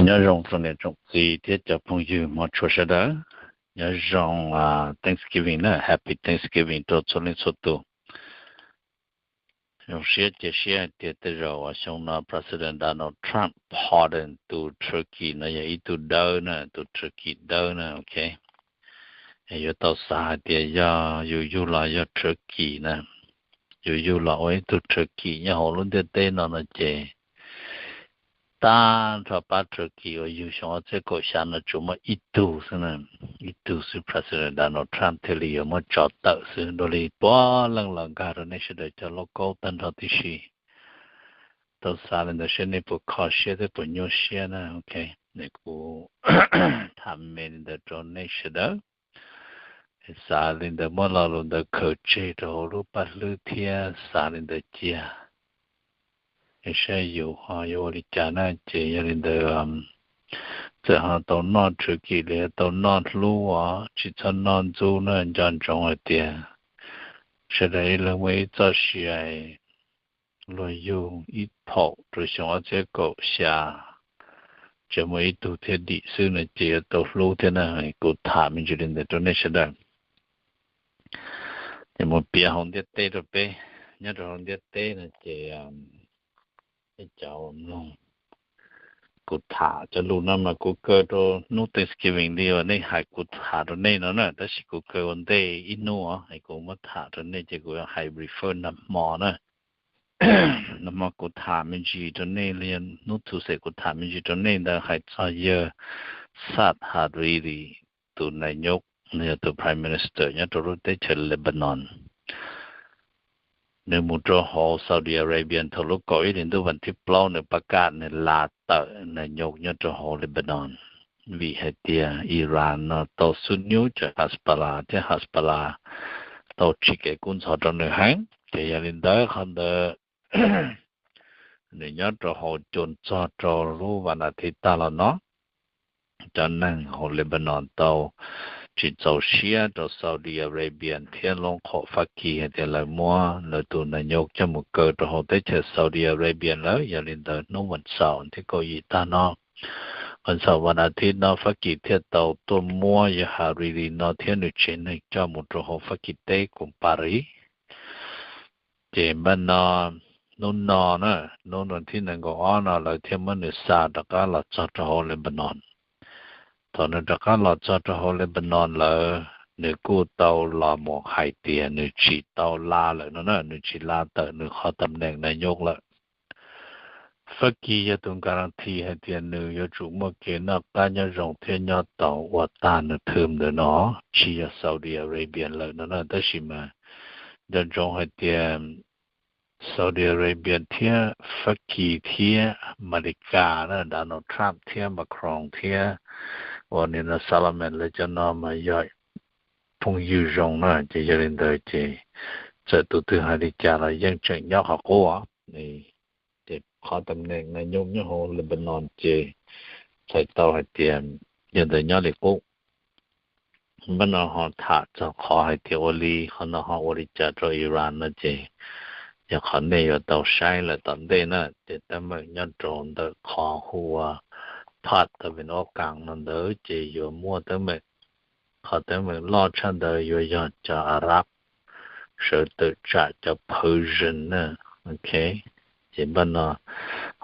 Nyob zoo tsoom niam tsoom txiv thiab cov phooj ywg hmov tshua sawv daws. Nyob zoo Thanksgiving na, Happy Thanksgiving rau txhua leej txhua tus. Zoo siab cia siab hais tias tej zaum uas xyoo no President Donald Trump pardon tus Turkey no yog ib tug dawb na, tus Turkey dawb na, ok. Yuav tau xav hais tias yog yus yug los yog Turkey na, yus yug los ua ib tug Turkey nyob hauv lub ntiaj teb no no ces tag nrho pab Turkey uas yug xyoo ob txhiab kaum xya no tsuas muaj ib tug xwb na, ib tug xwb President Donald Trump thiaj li yuav muab tso tawm xwb. Dua li puav leej los nkag rau nej sawv daws cov local tag nrho tib si. Tau xav li ntawd seb nej puas kho siab thiab puas nyuaj siab na, ok. Kuv tham me li ntawd rau nej sawv daws. Xav li ntawd muab lo lus ntawd khaws tseg rau hauv lub paj hlwb thiab xav li ntawd cia, saib yus ho yuav ua li cas na. Ces yog li ntawd txawm ho tau noj Turkey los yog tau noj hlub os, tsis txhob noj ntxub na. Nco ntsoov hais tias sawv daws ib leeg muaj ib txoj sia luag yug ib phaum rau xyoo ob txhiab kaum xya, tsuas muaj ib tug thiaj dim xwb no ces yuav tau hlub thiab na. Kuv tham me ntsis li ntawd rau nej sawv daws. Ces mus piav hauv ntiaj teb rau peb, nyob rau hauv ntiaj teb no ces nej cov mloog, kuv tham cov lus no mas kuv kaw rau hnub Thanksgiving li uas nej hais kuv tham rau nej no na, tab sis kuv kaw ua ntej ib hnub os, kuv muab tham rau nej ces kuv hais refer nag hmo na. Nag hmo kuv tham me ntsis rau nej, hnub Tuesday kuv tham me ntsis rau nej ntawd hais txog yawg Saad Hariri, tus nais nyuj, nws yog tus prime minister nyob rau lub teb chaws Lebanon. Nws mus rau hauv Saudi Arabia thaum lub kaum ib hlis ntuj vas thib plaub, nws pab kaj nws la tawm nais nyuj nyob rau hauv Lebanon, vim hais tias Iran no tau xub nyub cov Hezbollah thiab Hezbollah tau tsim kev kub ntxhov rau nws heev. Ces yog li ntawd qhov ntawd nws nyob rau hauv cuam txog rau lub vas nas thiv tag los no, cov neeg hauv Lebanon tau tsis txaus siab rau Saudi Arabia thiab lub qhom Fab Kis hais tias lawv muab lawv tus nais nyuj coj mus kaw rau hauv teb chaws Saudi Arabia lawm. Yog li ntawd hnub vas xaum thib kaum yim tag no, vas xaum vas nas thiv no Fab Kis thiaj tau tuaj muab yawg Hariri no thiab nws tsev neeg coj mus rau hauv Fab Kis teb koom Paris. Ces npaj no, hnub no na, hnub vas thib nees nkaum ob no lawv thiaj muab nws xa rov qab los txog rau hauv Lebanon. Thaum nws rov qab los txog rau hauv Lebanon lawm, nws kuj tau los mus hais tias nws tsis tau la lawm no na, nws tsis la tawm nws qhov tam neem nais nyuj lawm. Fab Kis yog tus guarantee hais tias nws yuav tsum muaj kev noj qab nyob zoo thiab nyob tau ua tag nws thwm ntawm no, tsis yog Saudi Arabia lawm no na. Tab sis mas nco ntsoov hais tias Saudi Arabia thiab Fab Kis thiab Amelikas na, Donald Trump thiab Macron thiab uas nim no Salman lawv cov no mas yog phooj ywg zoo na. Ces yog li ntawd ces txawm tus twg hais li cas los yeej tseem nyob qhov qub. Ces qhov tam neem nais nyuj nyob hauv Lebanon ces txhais tau hais tias yog ntawd nyob li qub. Npaj no ho tham txog qhov hais tias ua li qhov no ho ua li cas rau Iran no ces yog qhov nej yuav tau saib lawm tom ntej na. Ces teeb meem nyob rau ntawm qhov hu ua Phat Tawm Vim Ob Kaas no ntawd ces yuav muaj teeb meem, qhov teeb meem loj tshaj ntawd yuav yog cov Arab sawv tawm tsam cov Persian na. Ok, ces npaj no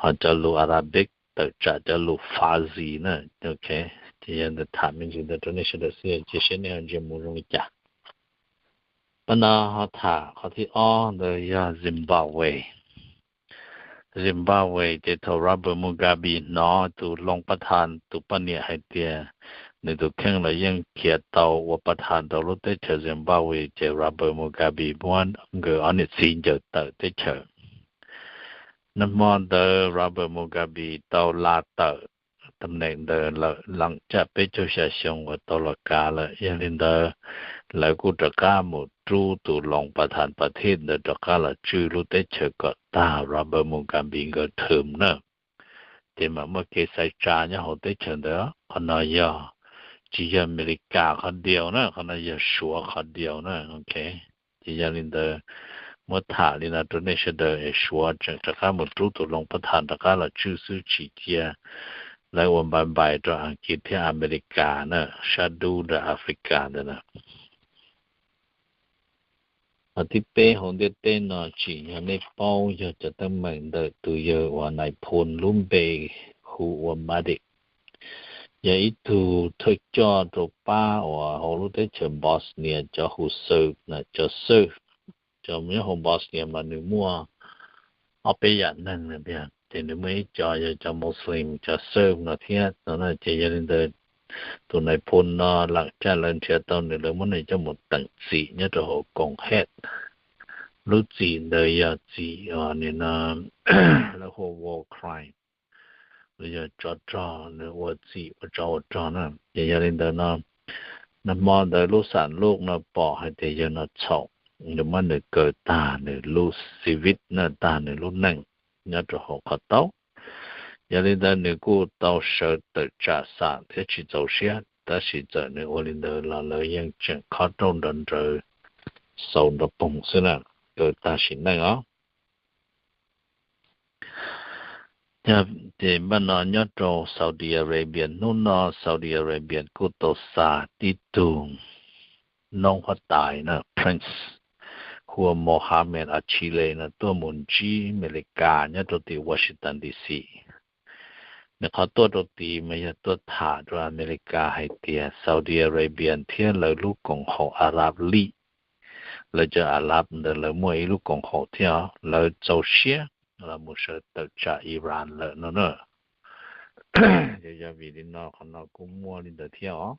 ho cov lus Arabic tawm tsam cov lus Farsi na. Ok, ces yog ntawd tham me ntsis ntawd rau nej sawv daws xwb, cia seb nej ho ntsia mus zoo li cas. Npaj no ho tham qhov thib ob ntawd yog Zimbabwe. Zimbabwe ces thaum Robert Mugabe hnov tus loos pab thas tus poj niam hais tias nws tus kheej los yeej khiav tau ua pab thas rau lub teb chaws Zimbabwe ces Robert Mugabe muab nkawd ob niam txiv ncaws tawm teb chaws. Nag hmo ntawd Robert Mugabe tau la tawm tam neem ntawd lawm leem caj peb caug xya xyoo uas tau los kav lawm. Yog li ntawd lawv kuj rov qab mus rub tus loos pab thas pab thij ntawd rov qab los tswj lub teb chaws kom tag Robert Mugabe nkawd thwm na. Ces mam muaj kev xaiv tsa nyob hauv teb chaws ntawd. Qhov no yog tsis yog Amelikas qhov diaus na, qhov no yog Suav qhov diaus na. Ok, ces yog li ntawd muab tham li no rau nej sawv daws es Suav tseem rov qab mus rub tus loos pab thas rov qab los tswj xwb tsis cia lawv ua npai npai rau Askiv thiab Amelikas na, sab dub ntawm Africa ntawd na. Qhov thib peb hauv ntiaj teb no tsim nyog nej paub yog cov teeb meem ntawm tus yawg uas Nais Phoo lub npe hu ua Madic, yog ib tug thawj coj rau pab uas hauv lub teb chaws Bosnia cov hu Serb na, cov Serb, cov nyob hauv Bosnia mas nws muaj ob peb yam neeg na tiag, ces nws muaj ib co yog cov Muslim, cov Serb no thiab no na. Ces yog li ntawd tus Nais Phoo no lam caj lawv nrhiav tau nws, lawv muab nws coj mus teem txim nyob rau hauv koom het. Lub txim ntawd yog txim uas nim no lawv hu ua war crime, los yog tsov rog, nws ua txim ua tsov ua rog na. Ces yog li ntawd no, nag hmo ntawd lub xam luj no pom hais tias yawg no txhaum, nws muab nws kaw tag nws lub xi viv na, tag nws lub neej nyob rau hauv qhov taub. Yog li ntawd nws kuj tau sawv tawm tsam xam thiab tsis txaus siab, tab sis txawm nws ua li ntawd los lawv yeej tseem khob rooj nrov nrawv xaus nrov poog xwb na, kaw tag sim neej os. Ces npaj no nyob rau Saudi Arabia, hnub no Saudi Arabia kuj tau xa tib tug noob huab tais na, prince, hu ua Mohammed Al Chile no tuaj mus ntsib Amelikas nyob rau tim Washington D C. Nws qhov tuaj rau tid mas yog tuaj tham rau Amelikas hais tias Saudi Arabia thiab lawv lub koom haum Arab League, lawv cov Arab ntawd lawv muaj ib lub koom haum thiab os, lawv txaus siab los mus sawv tawm tsam Iran lawm no na. Yog vim li no qhov no kuj muaj li ntawd thiab os.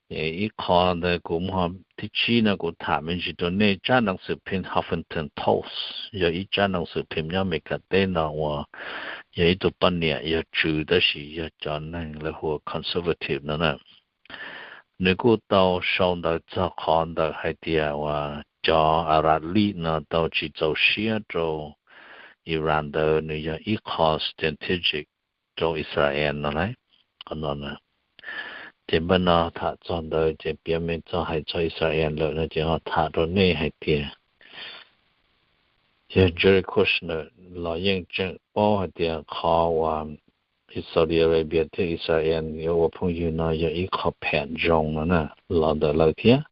Ib qho ntawd kuv muaj thib tsib no kuv tham me ntsis rau nej, tsab neej xwm phim Huffington Post yog ib tsab neej xwm phim nyob Amelikas teb no uas yog ib tug poj niam yog tswv tab sis yog cov neeg lawv hu ua conservative no na. Nws kuj tau sau ntawv txog qhov ntawm hais tias uas cov Arab League no tau tsis txaus siab rau Iran ntawd, nws yog ib qho strategic rau Israel no lauj. Qhov no na, ces npaj no tham txog ntawd ces piav me txog hais txog Israel lawm no ces ho tham rau nej hais tias yog Jared Kushner los yeej tseem paub hais tias qhov uas Saudi Arabia thiab Israel yuav ua phooj ywg no yog ib qho phem zoo no na, los ntawm lawv thiab.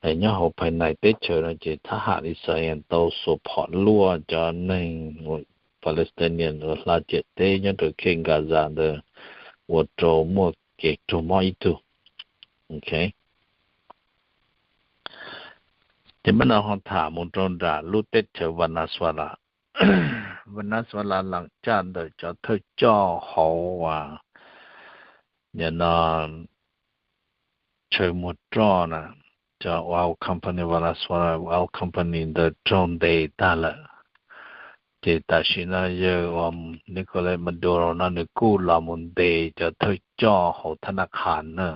Nyob hauv phais nais teb chaws no ces thab ham Israel tau xuas phom luaj cov neeg Palestinian uas hla ciam teb nyob rau khej Gaza ntawd ua rau muaj kev raug mob ib tug. Ces npaj no ho tham mus rau nram lub teb chaws Venezuela. Venezuela lam caj ntawm cov thawj coj hauv uas nim no chaw muag roj na, cov oil company, Venezuela oil company ntawd raug ntes tag lawm. Ces tam sim no yawg uas Nicolas Maduro no nws kuj los mus ntes cov thawj coj hauv thab nab qhas na,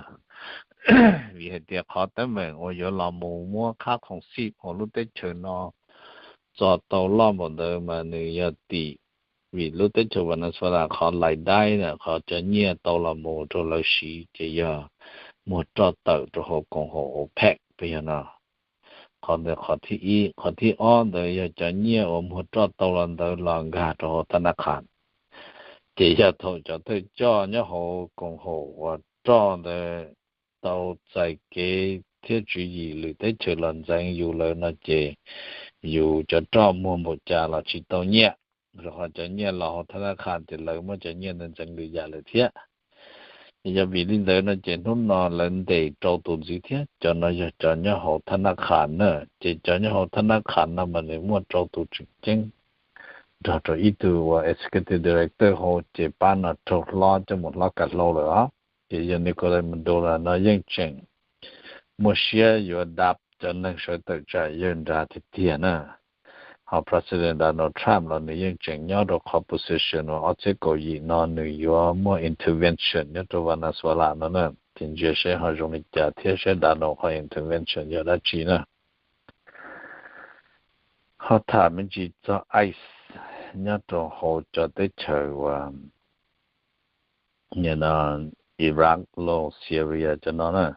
vim hais tias qhov teeb meem uas yuav los mus muab qhab khoom xij hauv lub teb chaws no txo tau loj npaum ntawd mas nws yog tim, vim lub teb chaws Venezuela qhov lais daib na, qhov cov nyiaj tau los mus rau lawv siv ces yog muag roj tawm rau hauv koom haum OPEC peb yog no. Qhov ntawd qhov thib ib. Qhov thib ob ntawd yog cov nyiaj uas muag roj tau los ntawd los nkag rau hauv thab nab qhas. Ces yog thaum cov thawj coj nyob hauv koom haum uas roj ntawd tau txais kev thiab tswv yim lwm teb chaws los ntxeev yus lawm no ces yus cov roj muag npaum cas los tsis tau nyiaj, rau qhov cov nyiaj los hauv thab nab qhas ces lawv muab cov nyiaj ntawd ntxeev lwm yam lawm thiab. Yog vim li ntawd no ces hnub no lawv ntes rau tus ntxiv thiab, cov no yog cov nyob hauv thab nab qhas na. Ces cov nyob hauv thab nab qhas no mas nws muaj rau tus tseem ceeb nrog rau ib tug uas executive director hauv ces pab no raug hlob coj mus hlob kav hlau lawm os. Ces yog Nicolas Maduro no yeej tseem muaj siab yuav dab cov neeg sawv tawm tsam yawg nrad tiag tiag na. Ho President Donald Trump los nws yeej tseem nyob rau qhov position uas ob txhiab kaum yim no nws yuav muaj intervention nyob rau Venezuela no na. Ces ntsia seb ho zoo li cas thiab seb Donald qhov intervention yog dab tsi na. Ho tham me ntsis txog ICE nyob rau hauv cov teb chaws uas Iraq los Syria cov no na.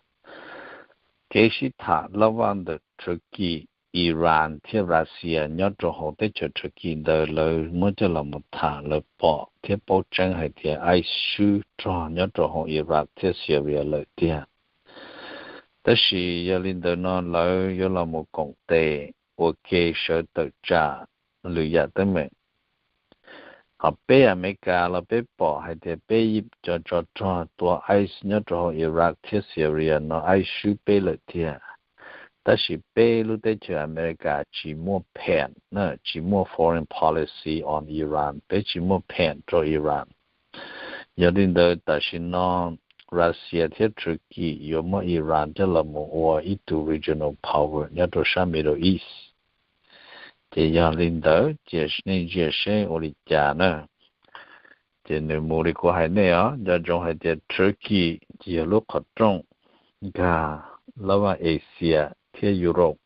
Kev sib tham laj vaj ntawm Turkey, Iran thiab Russia nyob rau hauv teb chaws Turkey ntawd lawv muab coj los mus tham, lawv pom thiab paub tseeb hais tias ICE swb rog nyob rau hauv Iraq thiab Syria lawm tiag. Tab sis yog li ntawd no lawv yuav los mus koom tes ua ke sawv tawm tsam lwm yam teeb meem. Ho peb Amelikas los peb pom hais tias peb cov tsov rog tua ICE nyob rau hauv Iraq thiab Syria no ICE swb peb lawm tiag. Tab sis peb lub teb chaws Amelikas tsis muaj pheem, tsis muaj foreign policy on Iran, peb tsis muaj pheem rau Iran. Yog li ntawd tam sim no Russia thiab Turkey yuav muab Iran coj los mus ua ib tug regional power nyob rau sab Middle East. Ces yog li ntawd cia nej ntsia seb ua li cas na. Ces nws mus li kuv hais nej os, nco ntsoov hais tias Turkey ces yog lub qhov rooj nkag lab vaj Asia thiab Europe.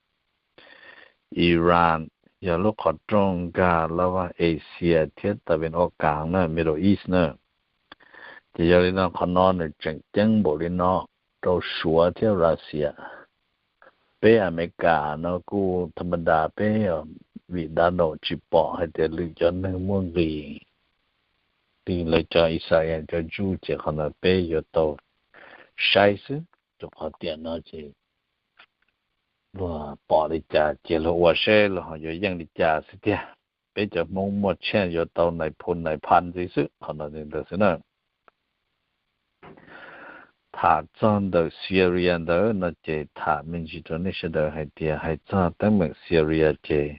Iran yog lub qhov rooj nkag lab vaj Asia thiab tas vin ob kav na, Middle East na. Ces yog li no qhov no nws tseem ceeb npaum li no rau Suav thiab Russia. Peb Amelikas no kuj tha ma das peb, vim dav daum tsis pom hais tias lwm cov neeg muaj nqis li lawv cov Israel cov Jew ces qhov no peb yuav tau saib xwb. Rau qhov tiam no ces luag pom li cas ces luag ua seb luag ho yuav yeej li cas xwb tiag. Peb cov Hmoob muaj chance yuav tau nais phoo nais phan ntxiv xwb, qhov no ntawd xwb na. Tham txog ntawm Syria ntawd no ces tham me ntsis rau nej sawv daws hais tias hais txog teeb meem Syria ces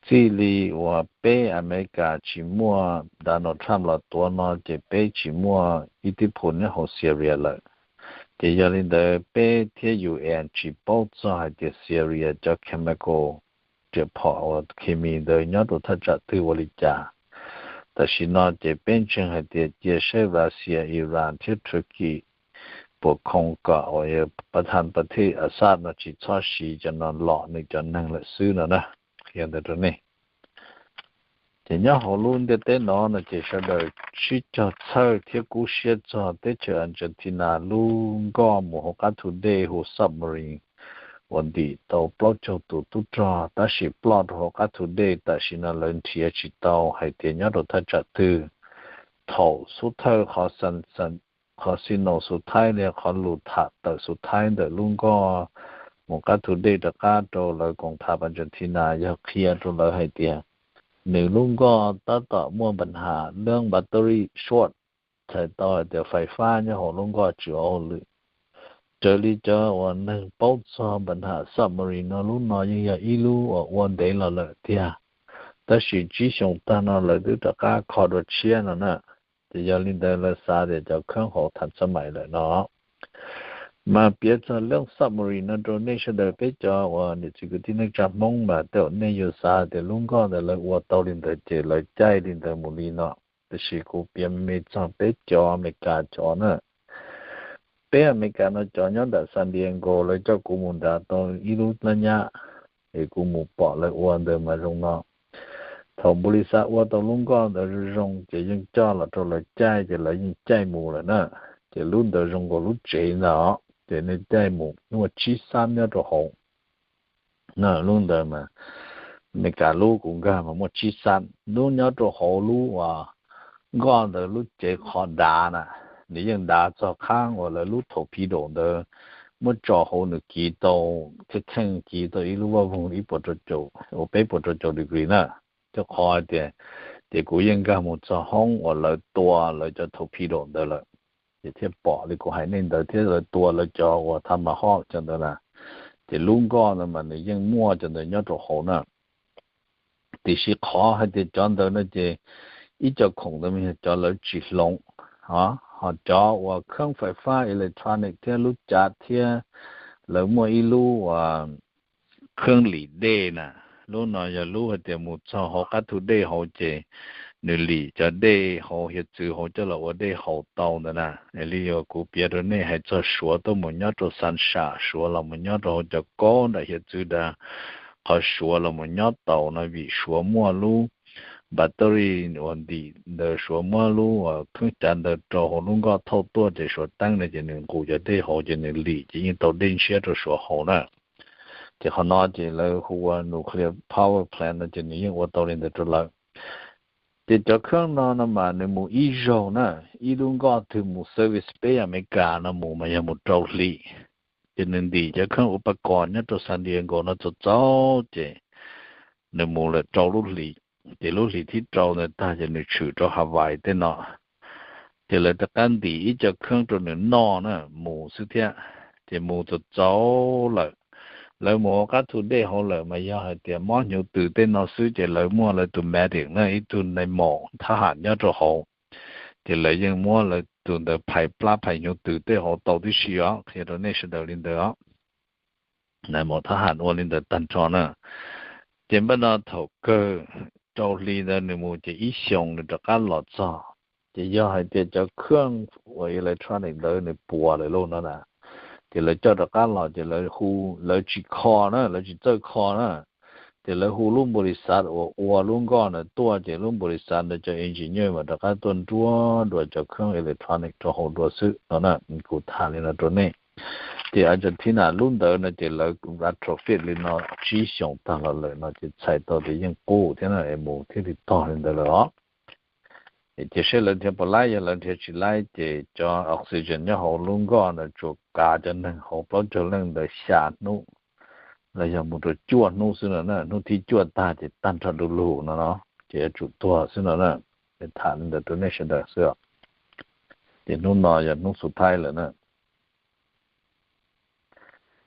txij li uas peb Amelikas tsis muaj Donald Trump los tuav no ces peb tsis muaj ib tib phoo nyob hauv Syria lawm. Ces yog li ntawd peb thiab U N tsis paub txog hais tias Syria cov chemical, riam phom uas khes mis ntawd nyob rau thaj tsam twg ua li cas. Tam sim no ces peb ntseeg hais tias cia saib Russia, Iran thiab Turkey puas khoo kom uas yog pab thaj pab thij Assad no tsis txhob siv cov no lom nws cov neeg lawm xwb no na. Qhia ntawd rau nej. Ces nyob hauv lub ntiaj teb no no ces sawv daws sib cog txhawj thiab kub siab txog teb chaws Argentina lub nkoj mus hauv qab thu dej hu submarine uas ntim tau plaub caug tus tub rog tab sis ploj rau hauv qab thu dej. Tam sim no lawv nrhiav tsis tau hais tias nyob rau thaj tsam twg. Thaum xub thawj qhov casino xub thaib li qhov lus tham tawm xub thaib ntawm lub nkoj mus qab thu dej rov qab rau lawv koom tham Argentina yog qhia rau lawv hais tias nws lub nkoj tab tom muaj npa nham leeb battery short, txhais tau hais tias fais fab nyob hauv lub nkoj tsis ua hauj lwm. Raws li cov uas neeg paub txog npa nham submarine no lub no yeej yog ib lub uas ua ntev los lawm tiag, tab sis tsib xyoo tag no lawv twb rov qab kho dua tshiab no na. Ces yog li ntawd lawv xav tias cov kheeb hauv tham txaj maim lawm no. Mas piav txog leeb submarine no rau nej sawv daws peb cov uas niam txiv kwv tij neej tsa Hmoob mas tej zaum nej yuav xav tias lub nkoj ntawd lawv ua tau li ntawd ces lawv caij li ntawd mus li no. Tiam sis kuv piav me txog peb cov Amelikas cov na. Peb Amelikas no cov nyob ntawm San Diego lawv coj kuv mus nrad tau ib lub lab nyab, es kuv mus pom lawv ua ntawd mas zoo no. Thaum npu li xav ua tau lub nkoj ntawd zoo zoo ces yeej coj los rau lawv caij ces lawv yeej caij mus lawm na. Ces lub ntawd zoo nkaus lub tsev ntag os, ces nej caij mus muaj tsib xab nyob rau hauv. Lub ntawd mas Amelikas lub kuv nkag mas muaj tsib xab, lub nyob rau hauv lub uas nkoj ntawd lub cev qhov dav na, nws yeej dav txog qhab uas lawv lub torpedo ntawd muab tso hauv nws kiv tau, theej theej kiv tau ib lub vaj voog ib puas rau caum, uas peb puas rau caum degree na. Cov qhov hais tias, ces kuv yeej nkag mus txog hoob uas lawv tua lawv cov torpedo ntawd lawm, ces thiaj pom li kuv hais nej ntawd thiab lawv tua lawv cov uas Tomahawk cov ntawd na. Ces lub nkoj ntawd mas nws yeej muaj cov ntawd nyob rau hauv na. Tiam sis qhov hais tias cov ntawd no ces ib co khoom ntawd mas yog cov lawv tsis hloov, ho cov uas kheeb fais fab electronic thiab lub cav thiab lawv muaj ib lub uas kheeb lim dej na. Lub no yog lub hais tias mus txog hauv qab thu dej hauv ces nws lim cov dej hauv hiav txwv hauv coj los ua dej haus tau ntawd na. Li uas kuv piav rau nej hais txog Suav tuaj mus nyob rau Xav Sam, Suav los mus nyob rau hauv cov kaub nram hiav txwv dav, qhov Suav los mus nyob tau no vim Suav muaj lub battery uas ntim ntawd, Suav muab lub uas kheeb cav ntawd rau hauv lub nkoj thauj tuaj ces Suav teeb no ces nws nqus cov dej hauv ces nws lim ces yeej tau dej ntshiab rau Suav haus na. Ces qhov no ces lawv hu ua nuclear power plant no ces nws yeej ua tau li ntawd rau lawv. Ces cov kheej no no mas nws mus ib zaug na, ib lub nkoj twg mus service peb Amelikas no mus mas yog mus rau hlis. Ces nws ntim cov kheej ua pab kos nyob rau San Diego no txaus txaus ces nws mus lawm rau lub hlis. Ces lub hlis thib rau ntawd tag ces nws tshwm rau Hawaii tej no. Ces lawv rov qab ntim ib co kheej rau nws noj na, mus xwb thiab. Ces mus txaus txaus lawm, lawv mus hauv qab thu dej hauv lawm mas yog hais tias mob hnyuv tws tej no xwb ces lawv muaj lawv tus medic na, ib tug nai maum thab ham nyob rau hauv. Ces lawv yeej muab lawv tus ntawd phais plab phais hnyuv tws tej hauv tau tib si os, qhia rau nej sawv daws li ntawd os. Nai maum thab ham ua li ntawd tag nrho na. Ces npaj no thaum kawg rau hli ntawd nws mus ces ib xyoos nws rov qab los txog. Ces yog hais tias cov kheej ua electronic ntawd nws puas lawm lauj no na, ces lawv coj rov qab los ces lawv hu, lawv tsis kho na, lawv tsis txawj kho na. Ces lawv hu lub npaum li xav uas ua lub nkoj ntawd tuaj ces lub npaum li xav ntawd cov engineer mas rov qab tuaj nruab dua cov kheej electronic rau hauv dua xwb no na. Kuv tham li no rau nej. Ces Argentina lub ntawd no ces lawv retrofit li no tsib xyoos tag los lawm no ces txhais tau tias yeej qub thiab na, es mus thiaj li tog li ntawd lawm os. Ces seb lawv nrhiav puas laib, yog lawv nrhiav tsis laib ces cov oxygen nyob hauv lub nkoj ntawd tsuas kav cov neeg hauv plaub caug leej ntawd xya hnub, los yog mus rau cuaj hnub xwb no na. Hnub thib cuaj tag ces tag nrho du lug no no, ces yuav tsum tuag xwb no na. Tham li ntawd rau nej sawv daws xwb. Ces hnub no yog hnub xub thaib lawm na.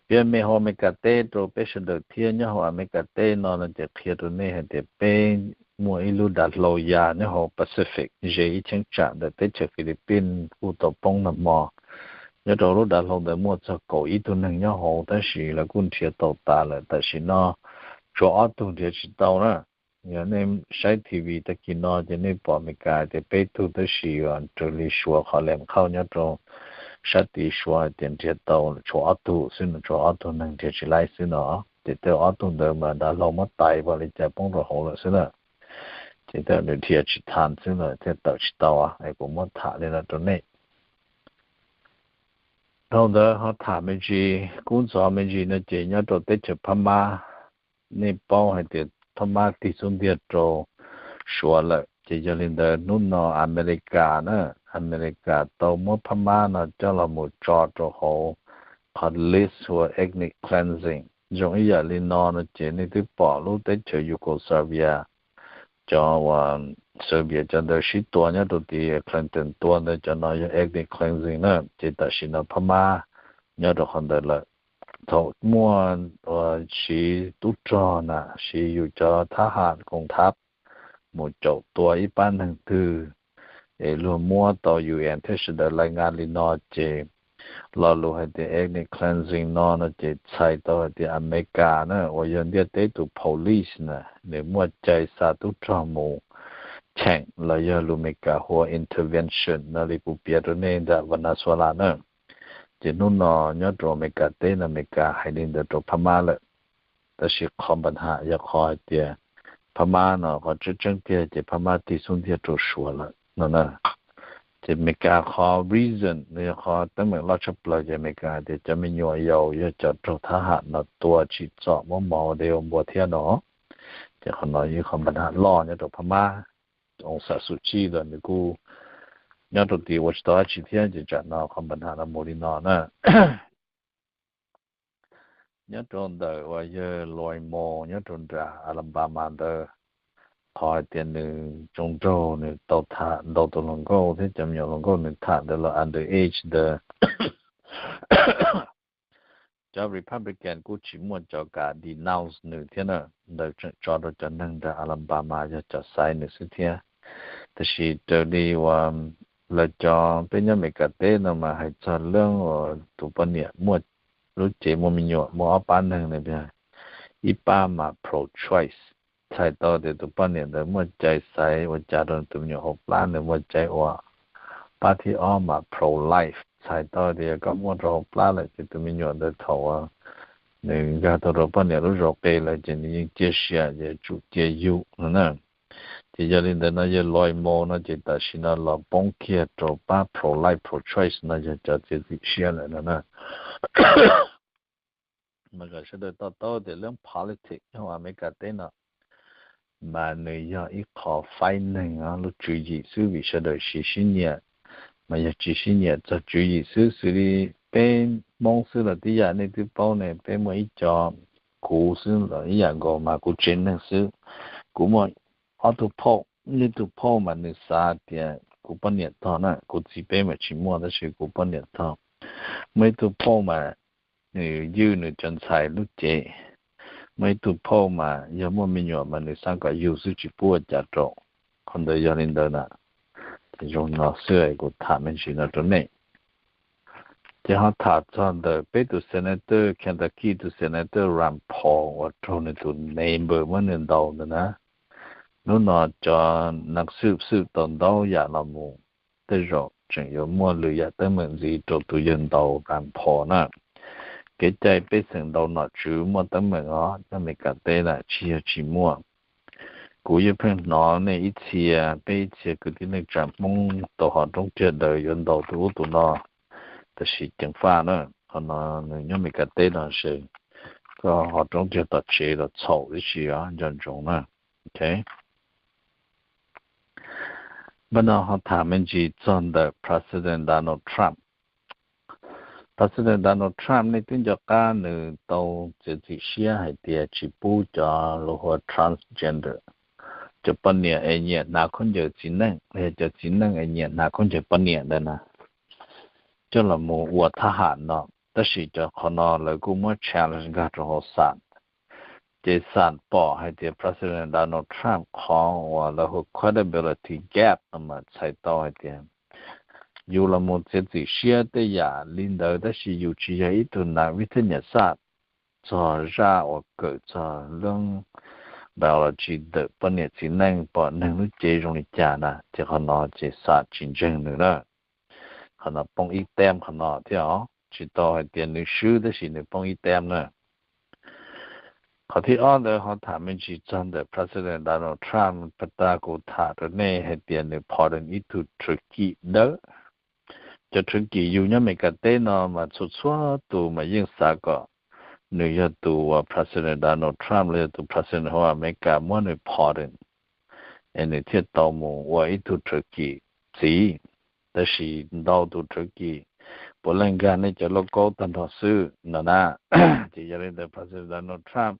Peb me hauv Amelikas teb rau peb sawv daws thiab, nyob hauv Amelikas teb no no ces qhia rau nej hais tias peb muaj ib lub dav hlau ya nyob hauv Pacific ze ib cheeb tsam ntawm teb chaws Philippines kuj tau poob nag hmo. Nyob rau lub dav hlau ntawd muaj txog kaum ib tug neeg nyob hauv tab sis lawv kuj nrhiav tau tas lawm, tam sim no tshuav ob tug nrhiav tsis tau na. Yog nej saib T V tag kis no ces nej pom Amelikas tias peb tug tab sis raws li suav qhov lam khauj nyob rau sab tid suav hais tias nrhiav tau tshuav ob tug xwb no, tshuav ob tug neeg nrhiav tsis laib xwb no. Ces tej ob tug ntawd mas dav hlau muab tais ua li cas poob rau hauv lawm xwb na. Ces tej nws nrhiav tsis tas xwb lawm thiaj tawm tsis tau es kuv muab tham li no rau nej. Dhau ntawd ho tham me ntsis kub ntxhov me ntsis no ces nyob rau teb chaws Phab Mab, nej paub hais tias Phab Mab tig xub ntiag rau Suav lawm ces yog li ntawd hnub no Amelikas na, Amelikas tau muab Phab Mab no coj los mus tso rau hauv qhov list ua ethnic cleansing. Zoo ib yam li no no ces nej twb pom lub teb chaws Yugoslavia, cov uas Serbia cov ntawd sib tua nyob rau tim Clinton tua ntawd, cov no yog ethnic cleansing na. Ces tam sim no Phab Mab nyob rau qhov ntawd lawm. Thaum muaj uas siv tub rog na, siv yus cov thab ham koom thab mus caum tua ib pab neeg twg es luag muab tau U N thiab sawv daws lais nqa li no ces lo lus hais tias ethnic cleansing no no ces txhais tau hais tias Amelikas na uas yog ntiaj teb tus police na, nws muaj cai xa tub rog mus cheem los yog lus Amelikas hu ua intervention no li kuv piav rau nej ntawm Venezuela na. Ces hnub no nyob rau Amelikas teb no Amelikas hais li ntawd rau Phab Mab lawm. Tab sis qhov npa ham yog qhov hais tias Phab Mab no qhov tseeb tseeb tiag ces Phab Mab tig xub ntiag rau Suav lawm no na. Ces Amelikas qhov reason no yog qhov teeb meem loj tshaj plaws ces Amelikas hais tias cov me nyuam yaus yog cov raug thab ham no tua tsim txom muab mos ua dev ua npua thiab no. Ces qhov no yog qhov npa ham loj nyob rau Phab Mab. Oos Xas Xus Tsij los nws kuj nyob rau tim ua tsis tau dab tsi thiab ces tsam no qhov npa ham no mus li no na. Nyob rau ntawm uas yawg Lois Mos nyob rau nram Alabama ntawd, qhov hais tias nws tsoo nraug nws tau tham ntau tus hluas nkauj thiab cov me nyuam hluas nkauj nws tham ntawd los under age ntawd, cov Republican kuj tsis muaj cov kam denounce nws thiab na. Ntawd tseem tso rau cov neeg nram Alabama yog cov xaiv nws xwb thiab. Tab sis raws li uas lawv cov peb nyob Amelikas teb no mas hais txog leej uas tus poj niam muaj lub cev muaj me nyuam muaj ob pab neeg na, ib pab mas pro choice, txhais tau tias tus poj niam ntawd muaj cai xaiv ua cas rau tus me nyuam hauv plab, nws muaj cai ua. Pab thib ob mas pro life, txhais tau tias yog koj muaj rau hauv plab lawm ces tus me nyuam ntawd thaum uas nws nkag tau rau poj niam lub zos qe lawm ces nws yeej cia siab ces tsum cia yug no na. Ces yog li ntawd no yawg Lois Mos no ces tam sim no los poob kiag rau pab pro life pro choice no yog cov txiav txim siab lawm no na. mas kom sawv daws to taub tias lub politics nyob Amelikas teb no mas nws yog ib qho faib neeg lub tswv yim xwb, vim sawv daws tsis sib nyiam, mas yog tsis sib nyiam txog tswv yim xwb. Xws li peb Hmoob xwb los tib yam, nej twb paub ne, peb muaj ib co, kuv xwb los ib yam nkaus, mas kuv tsev neeg xwb, kuv muaj ob tug phauj, ib tug phauj mas nws xav tias kuv poj niam tog na, kuv txiv peb mas tsis muaj, tab sis kuv poj niam tog. Muaj ib tug phauj mas nws ywj nws cov ntxhais lub cev. Muaj ib tug phauj mas yog muaj me nyuam mas nws xav kom yug xwb, tsis pub ua cas rau. Qhov ntawd yog li ntawd na. Ces zoo no xwb, kuv tham me ntsis no rau nej. Ces ho tham txog ntawm peb tus senator, Kentucky tus senator Rand Paul uas raug nws tus neighbor muab nws ntaus ntawd na. Hnub no cov neeg xwb xwb tau ntau yam los mus, tej zaum tseem yuav muaj lwm yam teeb meem ntxiv rau tus yawg ntaus Rand Paul na. Kev cai pej xeem ntaus nom tswv muaj teeb meem os, nyob Amelikas teb na, tsis yog tsis muaj. Kuv yeej pheej hnov nej ib txhia, peb ib txhia kwv tij neej tsa Hmoob tau hom roob tiag daws yuav ntaus tus ub tus no, tab sis ceev faj na, qhov no nws nyob Amelikas teb no ces koj hom roob tiag tom tsev los txhaum tib si os, nco ntsoov na. Npaj no ho tham me ntsis txog ntawm President Donald Trump. President Donald Trump nej twb nco qab nws tau txiav txim siab hais tias tsis pub cov lus hu ua transgender, cov poj niam es nyiam hnav khaub ncaws txiv neej, los yog cov txiv neej es nyiam hnav khaub ncaws poj niam ntawd na, coj los mus ua thab ham no. Tab sis cov qhov no lawv kuj muab challenge nkag rau hauv xam. Ces xam pom hais tias President Donald Trump qhov uas lawv hu credibility gap no mas txhais tau hais tias yus los mus txiav txim siab tej yam li ntawd tab sis yus tsis yog ib tug nas vib thab nyas xaj txog zaj uas kawm txog lub biology ntawm poj niam txiv neej pom neeg lub cev zoo li cas na, ces qhov no ces xam tsis ntseeg nws na. Qhov no poob ib tem qhov no thiab os, tsis tau hais tias nws swb tab sis nws poob ib tem na. Qhov thib ob ntawd ho tham me ntsis txog ntawm President Donald Trump, pas tas kuv tham rau nej hais tias nws pardon ib tug Turkey dawb. Cov Turkey yug nyob Amelikas teb no mas txhua txhua tus mas yeej xav kom nws yog tus uas President Donald Trump los yog tus President hauv Amelikas muab nws pardon, es nws thiaj tau mus ua ib tug Turkey txiv. Tab sis ntau tus Turkey puav leej nkag nej cov lauj kaub tag nrho xwb no na. Ces yog li ntawd President Donald Trump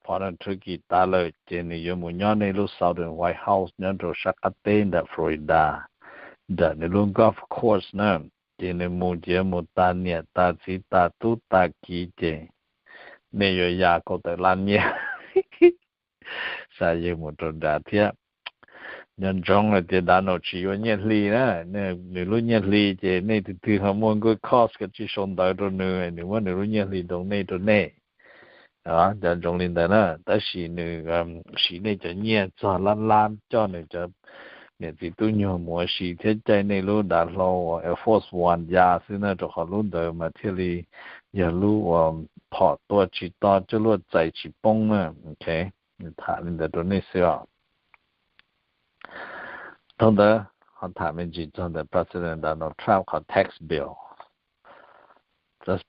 pardon Turkey tas lawm ces nws yuav mus nyob nej lub Southern White House nyob rau sab qab teb nram Florida, nram nws lub golf course na. Ces nws mus ces yuav mus tas niam tas txiv tas tub tas kiv ces nej yuav ya kaum tawm lab nyiaj xa yawg mus rau nrad thiab. Nco ntsoov hais tias Donald tsis yuav nyiaj hli na, nws lub nyiaj hli ces nej tus twg ho muaj good cause kom tsis sau ntawv rau nws, nws muab nws lub nyiaj hli donate rau nej. Nco ntsoov li ntawd na, tab sis nws siv nej cov nyiaj txog lab lab coj nws cov niam txiv tub nyuag mus ua si thiab caij nej lub dav hlau uas Air Force One ya xwb na, rau qhov lub ntawd mas thiaj li yog lub uas phom tua tsis to, coj luaj txais tsis poob na. Nws tham li ntawd rau nej xwb os. Dhau ntawd ho tham me ntsis txog ntawm President Donald Trump qhov tax bill.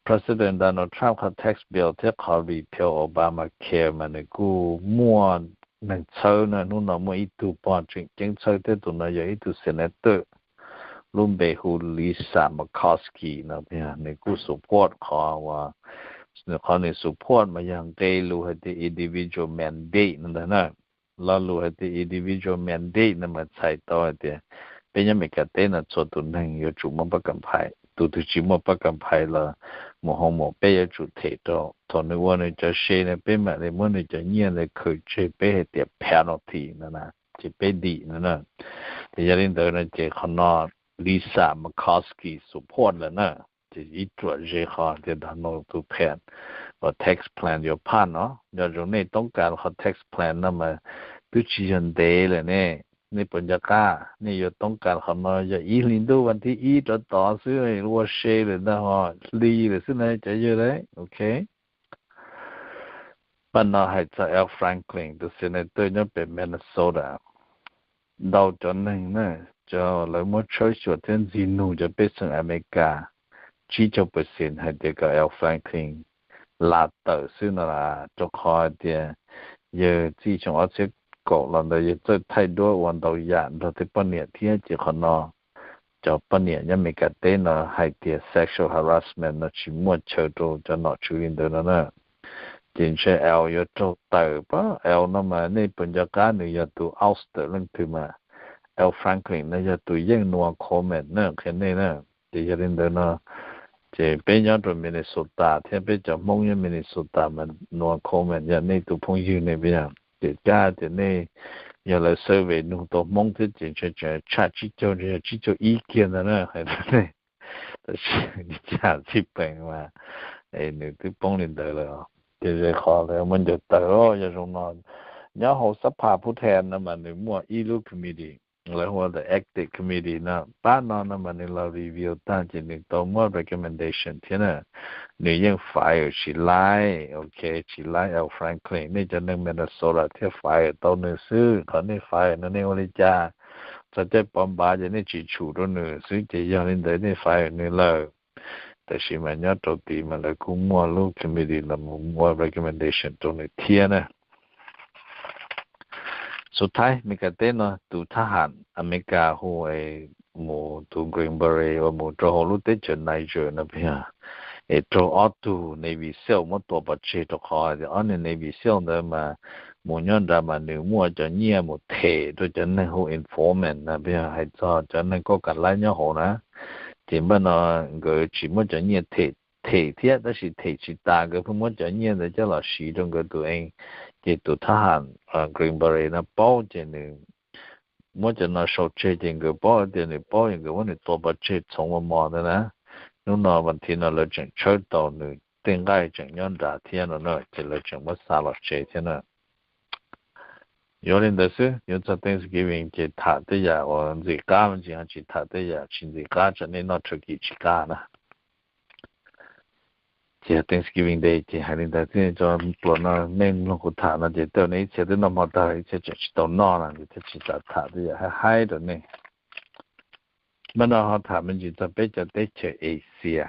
President Donald Trump qhov tax bill thiab qhov repeal Obamacare mas nws kuj muaj neeg txhawb na. Hnub no muaj ib tug pog tseem ceeb txhawb thiab, tus no yog ib tug senator lub npe hu Lisa Murkowski no, nws kuj support qhov uas, qhov nws support mas yog nqe lus hais tias individual mandate no ntag na. Lo lus hais tias individual mandate no mas txhais tau hais tias peb nyob Amelikas teb no txhua tus neeg yuav tsum muaj pab kam phais, tus twg tsis muaj pab kam phais los mus hoo mom peb yuav tsum them rau. Thaum nws ua nws cov se no peb mam li muab nws cov nyiaj ntawd khaws tseg, peb hais tias penalty no na, ces peb dim no na. Ces yog li ntawd no ces qhov no Lisa Murkowski support lawm na. Ces ib ruam ze qhov tias Donald tus phas uas tax plan yuav phaj no. Nco ntsoov nej toob kas qhov tax plan no mas twb tsis yog ntev lawm ne. Nej puas nco qab nej yuav toob kas qhov no yog ib hlis ntuj vas thib ib rov tod xwb, ua se lawm ntag ho, hli lawm xwb na cov yawg lauj. Ok. Paj no hais txog Al Franken tus senator nyob pem Minnesota. Ntau cov neeg na, cov lawv muab tshawb xyuas thiab ntxig nug cov pej xeem Amelikas tsib caug percent hais tias kom Al Franken la tawm xwb no las, rau qhov hais tias yawg txij xyoo ob txhiab kaum los ntawd yawg txawj thaij duab ua ntau yam nrog tej poj niam thiab, ces qhov no cov poj niam nyob Meskas teb no hais tias sexual harassment no tsis muaj chaw rau cov nom tswv li ntawd no na. Ces ntshe L yuav raug tawm pab L no mas nej puas nco qab nws yog tus Ulster leej twg mas, L Franklin no yog tus yeej Noah Coleman na, qhia nej na. Ces yog li ntawd no ces peb nyob rau Minnesota thiab peb cov Hmoob nyob Minnesota mas Noah Coleman yog nej tus phooj ywg ne, puas yog? Ces kab tias nej yog lawv survey nug tau Hmoob thiab ces ntshe tseem tshaj tsib caug, ntshe yog tsib caug ib kiag ntag na, hais rau nej. Tab sis li cas txij peem mas nws twb poob li ntawd lawm. Ces ze qhov lawv muab ncaws tawm os. Yog zoo no, nyob hauv xab phas phub then no mas nws muaj ib lub committee, lawv hu ua the ethics committee no. Pab no no mas nws los review tag ces nws tau muab recommendation thiab na. Nws yeej fire tsis laib, ok, tsis laib L Franklin, nej cov neeg Minnesota thiaj fire tau nws xwb. Qhov nej fire no nej ua li cas? Txog caij pov npav ces nej tsis tshum rau nws xwb, ces yog li ntawd nej fire nws lawm. Tab sis mas nyob rau tid mas lawv kuj muaj lub committee los mus muaj recommendation rau nws thiab na. Xub thawj Meskas teb no tus thab ham Amelikas hu mus tus Green Beret uas mus rau hauv lub teb chaws Niger no, puas yog, es raug ob tug Navy SEAL muab tua pov tseg rau qhov tias ob niag Navy SEAL ntawd mas mus nyob nrad mas nws muaj cov nyiaj mus them rau cov neeg hu informant na, puas yog, hais txog cov neeg kaum kam laib nyob hauv na. Ces npaj no nkawd tsis muab cov nyiaj them, them thiab tab sis them tsis tas, nkawd pheej muab cov nyiaj ntawd coj los siv rau nkawd tus ev. Ces tus thab ham Green Beret no paub ces nws muab cov no sau tseg ces nkawd paub tias nws paub es nkawd muab nws tua pov tseg txhoov mos mos ntawd na. Hnub no vas thiv no lawv tseem tshawb tau nws, tej nqaij tseem nyob nrad thiab no na, ces lawv tseem muab xa los tsev thiab na. Yuav li ntawd xwb, yuav txog Thanksgiving ces tham tej yam uas ntxim qab me ntsis, ho tsis tham tej yam tsis ntxim qab tsam nej noj turkey tsis qab na. Ces Thanksgiving Day ces hais li ntawd xwb, tso, pluas no nej mloog kuv tham no ces tej nej ib txhia twb noj hmo tag, ib txhia tseem tsis tau noj no ces thiaj tsis xav tham tej yam haib haib rau nej. Npaj no ho tham me ntsis txog peb cov teb chaws Asia.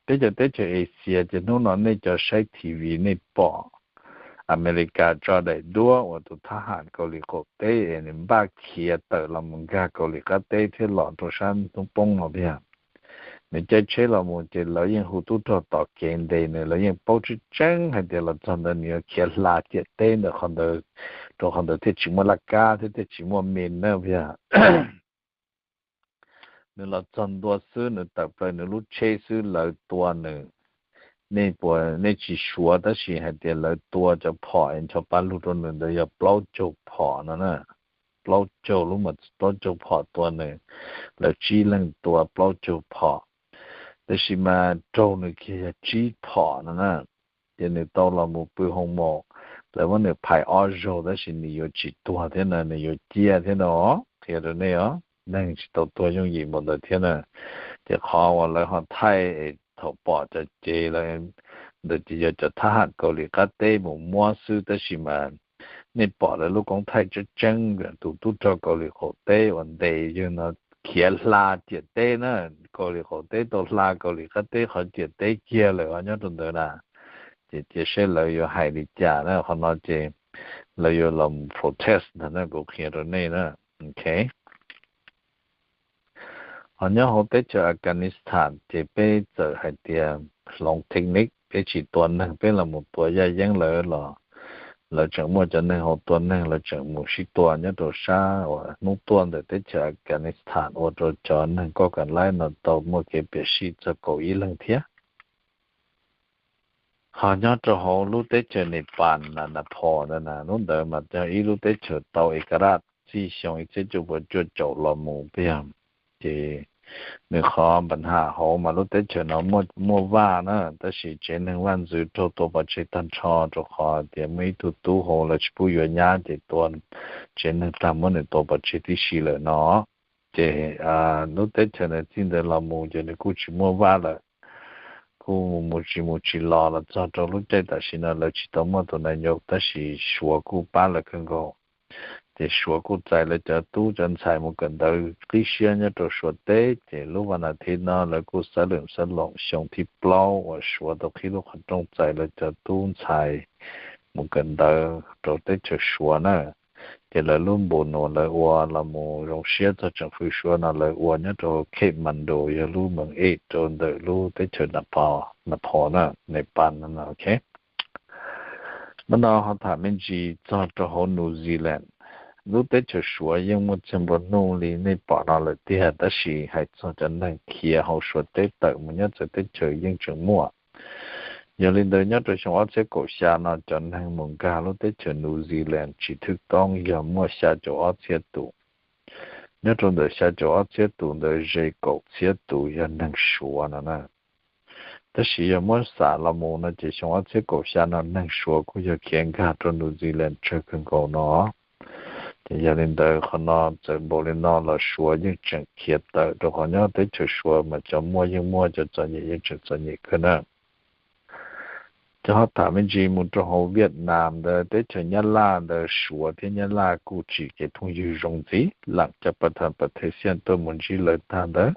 Peb cov teb chaws Asia ces hnub no nej cov saib T V nej pom Amelikas tso daim duab uas tus thab ham Kaus Lim qaum teb es nws npaj khiav tawm los mus nkag Kaus Lim qab teb thiab los rau sab hnub poob no tiag. Nws caij tsheb los mus ces lawv yeej hu tub rog tom kev ntes nws, lawv yeej paub tseeb tseeb hais tias los txog ntawd nws yuav khiav hla ciam teb ntawm qhov ntawd, rau qhov ntawd thiaj tsis muaj laj kab thiab thiaj tsis muaj me na, puas yog. Nws los txog ntua xwb, nws tawm plaws nws lub tsheb xwb lawv tua nws. Nej puas, nej tsis suav tab sis hais tias lawv tua cov phom es ncho pa lug rau nws ntawd yog plaub caug phom no na. Plaub caug lub mas plaub caug phom tua nws, lawv tsib leeg tua plaub caug phom. Tab sis mas raug nws kiag yog tsib phom no na. Ces nws tau los mus pw hoo maum, lawv muab nws phais ob zaug tab sis nws yuav tsis tuag thiab na, nws yuav ciaj thiab no. Qhia rau nej os, neeg tsis tau tuag yooj yim npaum ntawd thiab na. Ces qhov uas lawv ho thaij es thaum pom cov cev ntawd ces yog cov thab ham Kaus Lim qab teb mus muab xwb tab sis mas nej pom lawv lub koob thaij tseeb tseeb, tus tub rog Kaus Lim qaum teb uas ntes yawg no khiav hla ciam teb na, Kaus Lim qaum teb tau hla Kaus Lim qab teb qhov ciam teb kiag lawm os, nyob rau ntawd na. Ces cia saib lawv yuav hais li cas na, qhov no ces lawv yuav los protest ntag na, kuv qhia rau nej na. Ok. Ho nyob hauv teb chaws Afghanistan ces peb txawm hais tias hloov technique, peb tsis tua neeg, peb los mus tua yaj yeeb lawv los lawv tseem muaj cov neeg haus tua neeg, lawv tseem mus sib tua nyob rau sab uas hnub tuaj ntawm teb chaws Afghanistan ua rau cov neeg kaum kam laib no tau muaj kev piam sij txog kaum ib leeg thiab. Ho nyob rau hauv lub teb chaws Nepal na, Nepal ntawd na, lub ntawd mas yog ib lub teb chaws tau ekaraj txij xyoo ib txhiab cuaj puas cuaj caum los mus puas yog. Ces nws qhov npa ham hauv mas lub teb chaws no muaj vaj na, tab sis tsev neeg vaj ntxwv raug tua pov tseg tag nrho rau qhov tias muaj ib tug tub hauv lawv tsis pub yuav nyab ces tua tsev neeg tag muab nws tua pov tseg tib si lawm no. Ces lub teb chaws ntawd txij ntawd los mus ces nws kuj tsis muaj vaj lawm, kuj mus tsis mus tsis los los txog rau lub caij tam sim no lawv tsis tau muaj tus nais nyob tab sis Suav kuj pab lawv kawg nkaus. Ces Suav kuj txais lawv cov tub cov ntxhais mus kawm ntawv qib siab nyob rau Suav teb, ces lub vas nas thiv no lawv kuj xav lwm xav loos xyoo thib plaub uas Suav tau qhib lub qhov rooj txais lawv cov tub ntxhais mus kawm ntawv rau teb chaws Suav na. Ces lawv lub npus nus lawv ua los mus zoo siab txog tseem fwv Suav no lawv ua nyob rau Kathmandu yog lub moos ej rau ntawm lub teb chaws Nepal, Nepal na, Nepal no, ok. Hnub no ho tham me ntsis txog rau hauv New Zealand. Lub teb chaws Suav yeej muaj txiag nplua nuj li nej pom no lawm tiag, tab sis hais txog cov neeg khiav hauv Suav teb tawm mus nyob txawv teb chaws yeej tseem muaj. Yog li ntawd nyob rau xyoo ob txhiab kaum xya no cov neeg mus nkag lub teb chaws New Zealand tsis thwj toob yog muaj xya caum ob txhiab tus. Nyob rau ntawm xya caum ob txhiab tus ntawd ze kaum txhiab tus yog neeg Suav no na. Tab sis yog muab xam los mus no ces xyoo ob txhiab kaum xya no neeg Suav kuj yog khiav nkag rau New Zealand tsawg kawg nkaus no. Ces yog li ntawd qhov no txawm npaum li no los Suav yeej tseem khiav tawm rau qhov nyob teb chaws Suav mas cov muaj yeej muaj, cov txom nyem yeej tseem txom nyem kawg na. Cov ho tham me ntsis mus rau hauv Vietnam ntawd, teb chaws Nyab Laj ntawd Suav thiab Nyab Laj kuj tsis kev phooj ywg zoo ntxiv, lam cov pas thas pas thej xiaj tuaj mus ntsib lawv tag ntawd.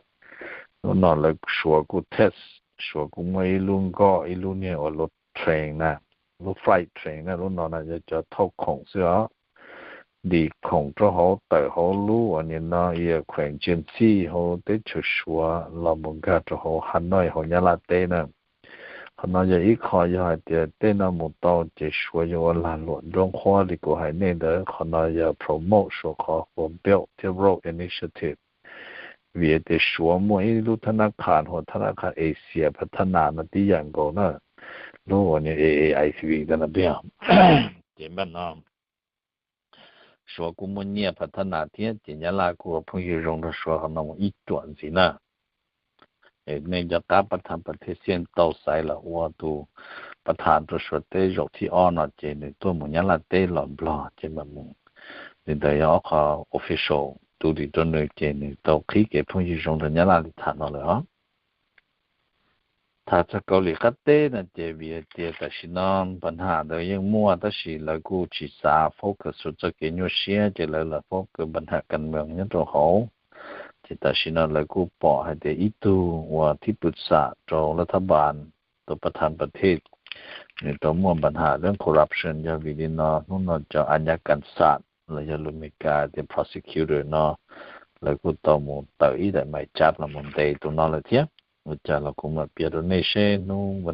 Hnub no lawv Suav kuj test, Suav kuj muaj ib lub nkoj ib lub niag ua lub train na, lub freight train na, lub no na yog cov thauj khoom xwb os. Ntim khoom rau hauv tawm hauv lub uas nim no yog khueem Ntsia Ntxhij hauv teb chaws Suav los mus nkag rau hauv Hanoi hauv Nyab Laj teb na. Qhov no yog ib qho yog hais tias tej no mus tau ces Suav yuav ua lag luam nroo qhuab li kuv hais nej ntawd. Qhov no yog promote Suav qhov ua Belt thiab Road Initiative, vim tias Suav muaj ib lub thab nab qhas hu ua thab nab qhas Asia Pha Thab Nas no tib yam nkaus na, lub uas A A I C ntawd no tiag. Ces npaj no Suav kuj muaj nyiaj Pha Thab Nas thiab, ces Nyab Laj kuj ua phooj ywg zoo nrog Suav qhov no mus ib ruam ntxiv na. Nej cov qab pas thas pas thej xiaj tau xaiv los ua tus pas thas rau Suav teb zaum thib ob no ces nws tuaj mus Nyab Laj teb los Nplog ces mam mus. Li ntawd yog ob qho official duty rau nws ces nws tau qhib kev phooj ywg zoo nrog Nyab Laj li tham no lawm os. Tham txog Kaus Lim qab teb no ces vim hais tias tam sim no pas thas ntawd yeej muaj tab sis lawv kuj tsis xav focus rau txoj kev nyuaj siab ces lawv lam focus pas thas kas mees nyob rau hauv. Ces tam sim no lawv kuj pom hais tias ib tug uas thib pwm xam rau laj thab npas, tus pas thas pas thej, nws tau muaj pas thas leej corruption. Yog vim li no hnub no cov a nyab kas xam los yog lus Mes Kas tias prosecutor no lawv kuj tau mus tawm ib daim mais cab los mus ntes tus no lawm thiab. Ua cas los kuv mam piav rau nej seb hnub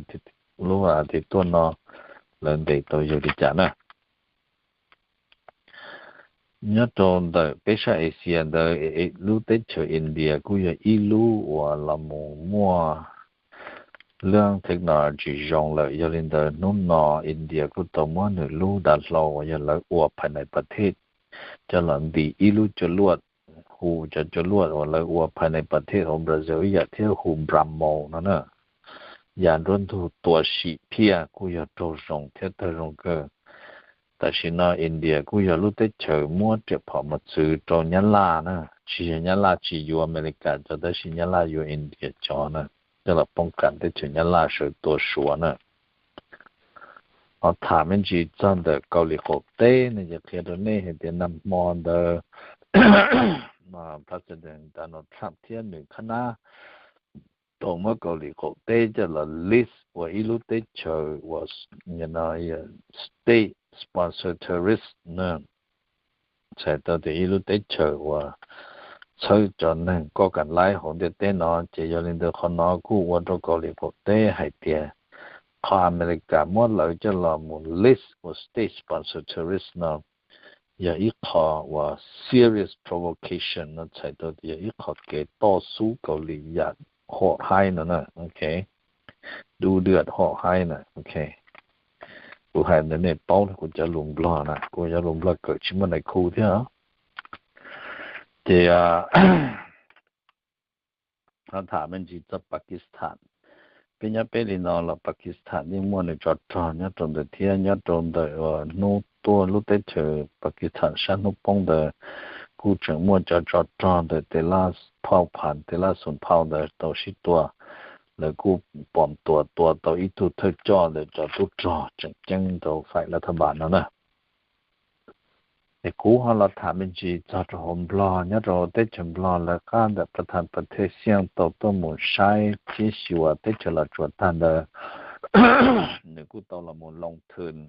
lub as thiv tuaj no lawv ntes tau yawg li cas na. Nyob rau ntawm peb sab Asia ntawd, lub teb chaws India kuj yog ib lub uas los mus muaj lub technology zoo lawm. Yog li ntawd hnub no India kuj tau muab nws lub dav hlau uas yog lawv ua phais nais pas thej coj los ntim ib lub cua luaj, hu cov cua luaj uas lawv ua phais nais pas thej hauv Brazil ib yam thiab hu Brahmos no na. Ya nruab ntug tua sim phiaj kuj yog raug zoo thiab tawg zoo kawg. Tam sim no India kuj yog lub teb chaws muab riam phom mus txwv rau Nyab Laj na, tsis yog Nyab Laj tsis yuav Amelikas cov tab sis Nyab Laj yuav India cov na, coj los poob kas teb chaws Nyab Laj sawv tua Suav na. Ho tham me ntsis txog ntawm Kaus Lim qaum teb no ces qhia rau nej hais tias nag hmo ntawd President Donald Trump thiab nws khab nab tau muab Kaus Lim qaum teb coj los list ua ib lub teb chaws uas state sponsor terrorist na, txhais tau tias ib lub teb chaws uas txhawb cov neeg kob kas laib hauv ntiaj teb no. Ces yog li ntawd qhov no kuj ua rau Kaus Lim qaum teb hais tias qhov Amelikas muab lawv coj los mus list ua state sponsor terrorist no yog ib qho uas serious provocation no, txhais tau tias yog ib qho kev toj xub Kaus Lim yam hom haib no na, ok, dub dwam hom haib na, ok. Kuv hais ntawd nej paub, kuv cov lus Nplog na, kuv cov lus Nplog kawm tsis muaj nais khu thiab. Ces ho tham me ntsis txog Pakistan. Peb nyob peb li no los Pakistan yeej muaj nws tsov rog nyob rau ntawd thiab. Nyob rau ntawm hnub tuaj lub teb chaws Pakistan sab hnub poob ntawd kuj tseem muaj cov tsov rog ntawm tej laj phauj phan tej laj xum phauj ntawd tau sib tua. Lawv kuj pom tua tua tau ib tug thawj coj ntawm cov tub rog tseem ceeb rau faim laj thab npas no na. Es kuv ho los tham me ntsis txog rau hauv Nplog, nyob rau hauv teb chaws Nplog lawv qab ntawm Pathan Pathe Xiaj tau tuaj mus saib thiab xyuas teb chaws Los Tsuas tag ntawd, nws kuj tau los mus loo thwm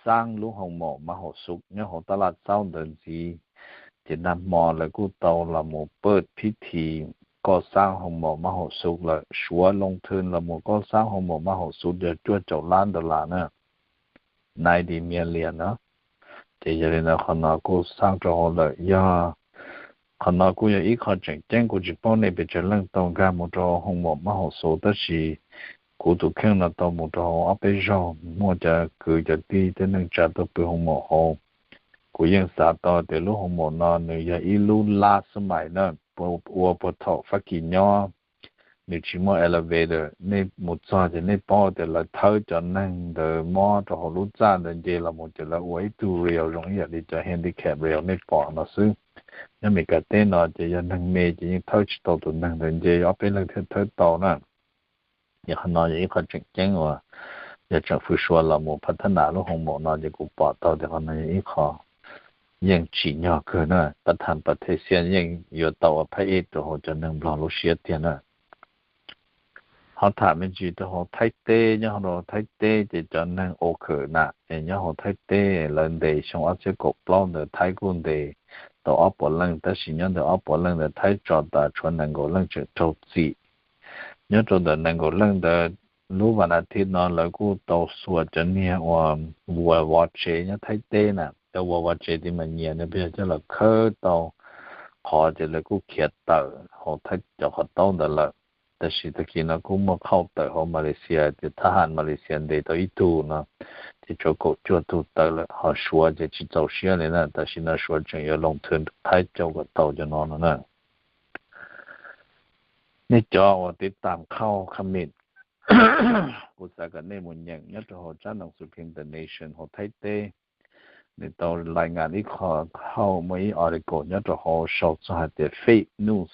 xaab lub hoo maum mab hauv xub nyob hauv tab laj txaub ntawd ntxiv. Ces nag hmo lawv kuj tau los mus pawj phib thi kauj xaab hoo maum mab hauv xub lawm. Suav loo thwm los mus kauj xaab hoo maum mab hauv xub yog cuaj caum lab dollar na, ninety million na. Ces yog li ntawd qhov no kuj xaab rau hauv lawm. Yog qhov no kuj yog ib qho tseem ceeb, kuv tsis paub nej pes tsawg leej tau nkag mus rau hoo maum mab hauv xub, tab sis kuv tus kheej no tau mus rau hauv ob peb zaug, muaj cov kwv cov tij tej neej tsa tuaj pw hoo maum hauv. Kuv yeej xav tau tias lub hoo maum no nws yog ib lub lab xab mais na, ua puag thaum Fab Kis nyob, nws tsis muaj elevator. Nej mus txog ces nej paub tias lawv thawb cov neeg ntawd mob rau hauv lub txaj ntawd nce los mus ces lawv ua ib tug rail zoo ib yam li cov handicap rail nej pom no xwb. Nyob Meskas teb no ces yog neeg me ces yeej thawb tsis tau tus neeg ntawd nce, ob peb leeg thiaj thawb tau na. Yog qhov no yog ib qho tseem ceeb uas yog tseem fwm Suav los mus phav thab nas lub hoo maum no ces kuv pom tau tias qhov no yog ib qho yeej tsim nyog kawg na. Pathan Pathe Xiaj yeej yuav tau ua phab ej rau hauv cov neeg Nplog lub siab tiag na. Ho tham me ntsis rau hauv Thaib teb, nyob hauv Thaib teb ces cov neeg ua khawm na es nyob hauv Thaib teb lawv ntes xyoo ob txhiab kaum plaub ntawd Thaib kuj ntes tau ob puas leej, tab sis nyob ntawm ob puas leej ntawd Thaib tso tas tshuav nees nkaum leej tseem raug txim. Nyob rau ntawm nees nkaum leej ntawd, lub vas as thiv no lawv kuj tau xuas cov niag uas vuas vov tsev nyob Thaib teb na, cov vuas vov tsev tid mas nyias nws pheej yog coj los khawb tau qhov ces lawv kuj khiav tawm hauv cov qhov taub ntawd lawm. Tab sis tag kis no kuj muaj qhauj tawm hauv Malaysia tias thab has Malaysia ntes tau ib tug no, ces tshuav kaum cuaj tug tawm lawm. Ho Suav ces tsis txaus siab li na, tam sim no Suav tseem yuav loo thwm Thaib coj kom tau cov no no na. Nej cov uas tiv tam qhauj comment, kuv xav kom nej mus nyeem nyob rau hauv tsab ntoo Supreme International hauv Thaib teb, nws tau lais ngas ib qho qhauj, muaj ib article nyob rau hauv sau txog hais tias fake news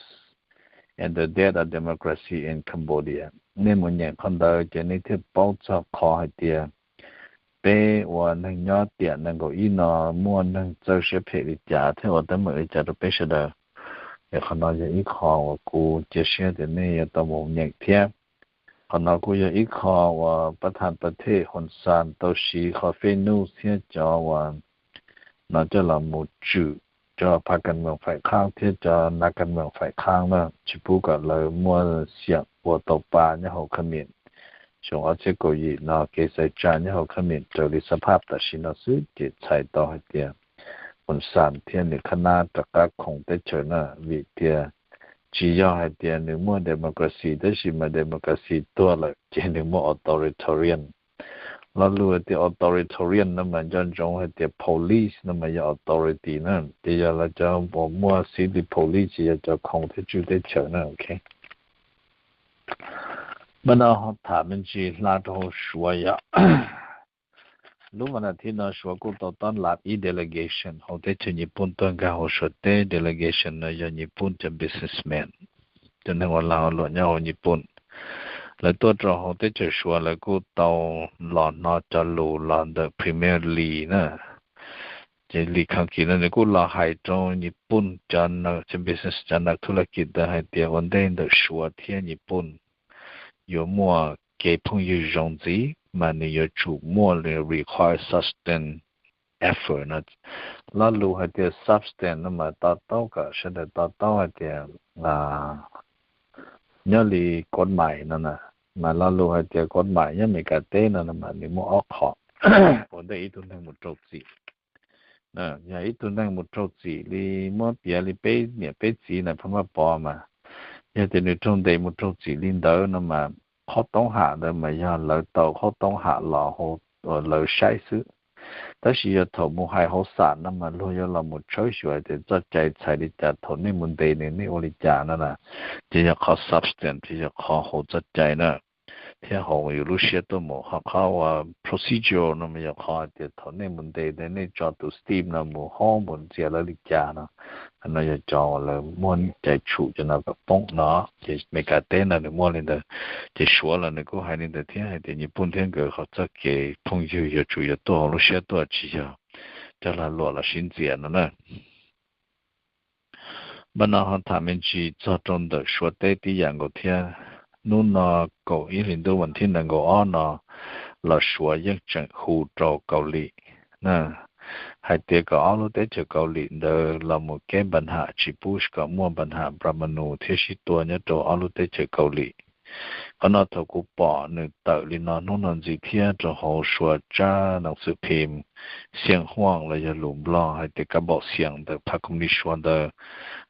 and the death of democracy in Cambodia. Nej mus nyeem qhov ntawd ces nej thiaj paub txog qhov hais tias peb ua neeg nyob tiam nees nkaum ib no muaj neeg txawj siab phem li cas thiab ua teeb meem li cas rau peb sawv daws. Es qhov no yog ib qho uas kuv cia siab tias nej yuav tau mus nyeem thiab. Qhov no kuj yog ib qho uas Pathan Pathe Hun San tau siv qhov fake news thiab cov uas no coj los mus tswm cov phav kas moos faim qhaab thiab cov nav kas moos faim qhaab na, tsis pub kom lawv muaj xiam ua tau pa nyob hauv khab mim. Xyoo ob txhiab kaum yim no kev xaiv tsa nyob hauv khab mim raws li xab phaj tam sim no xwb ces txhais tau hais tias Hun San thiab nws qhab nab rov qab khoom teb chaws na, vim tias tsis yog hais tias nws muaj democracy, tab sis mas democracy tuag lawm ces nws muaj authoritarian. Lo lus hais tias authoritarian no mas nco ntsoov hais tias police no mas yog authority na, ces yog lawv cov uas muaj xib li police ces yog cov khoom thiab tswj teb chaws na. Ok, mas no ho tham me ntsis hla rau hauv Suav yom. Lub vas as thiv no Suav kuj tau tob lab ib delegation hauv teb chaws Nyij Pooj tuaj nkag hauv Suav teb. Delegation no yog Nyij Pooj cov businessman, cov neeg ua lag ua luam nyob hauv Nyij Pooj. Lawv tuaj rau hauv teb chaws Suav lawv kuj tau los hnov cov lus los ntawm Premier Li na. Ces Li Kham Kis no nws kuj los hais rau Nyij Pooj cov business, cov nas thu laj kis ntawd hais tias ua ntej ntawm Suav thiab Nyij Pooj yuav muaj kev phooj ywg zoo ntxiv mas nws yuav tsum muaj li require substance effort no. Lo lus hais tias substance no mas to taub kom sawv daws to taub hais tias nyob li kod mais no na, mas lo lus hais tias kod mais nyob Meskas teb no mas nws muaj ob qho. Ua ntej ib tug neeg mus raug txim, yog ib tug neeg mus raug txim li muab piav li peb niam peb txiv na Phab Maj Pov mas, yog tias nws raug ntes mus raug txim li ntawd no mas qhov toob ham ntawd mas yog lawv tau qhov toob ham los hauv lawv saib xwb. Tab sis yog thaum mus hais hauv xam no mas luag yuav los mus tshawb xyuas hais tias txoj cai txhais li cas thaum nej mus ntes nws nej ua li cas no na. Ces yog qhov substance ces yog qhov hauv txoj cai na, thiab hauv yus lub siab tuaj mus. Ho qhov uas procedural no mas yog qhov hais tias thaum nej mus ntes ntawd nej tso tus stem no mus hob mus ntxias lawv li cas no. Qhov no yog cov uas lawv muaj cai tshum cov no kom poob no. Ces Meskas teb no nws muaj li ntawd, ces Suav los nws kuj hais li ntawd thiab hais tias Nyij Pooj thiab nkawd qhov txoj kev phooj ywg yuav tsum yuav tuaj hauv lub siab tuaj, tsis yog cov lag luam los sib ntxias no na. Npaj no ho tham me ntsis txog rau ntawm Suav teb tib yam nkaus thiab. Hnub no kaum ib hlis ntuj vas thib nees nkaum ob no los Suav yeej tseem hu rau Kaus Lim na, hais tias kom ob lub teb chaws Kaus Lim ntawd los mus keb npa nham tsis pub kom muaj npa nham Npra Ma Nus thiab sib tua nyob rau ob lub teb chaws Kaus Lim. Qhov no thaum kuv pom nws tawm li no hnub no ntxiv thiab rau hauv Suav tsab nang xwm phim Xiang Huaang los yog lus Nplog hais tias kab npaum xiang ntawm phab kom nis Suav ntawd,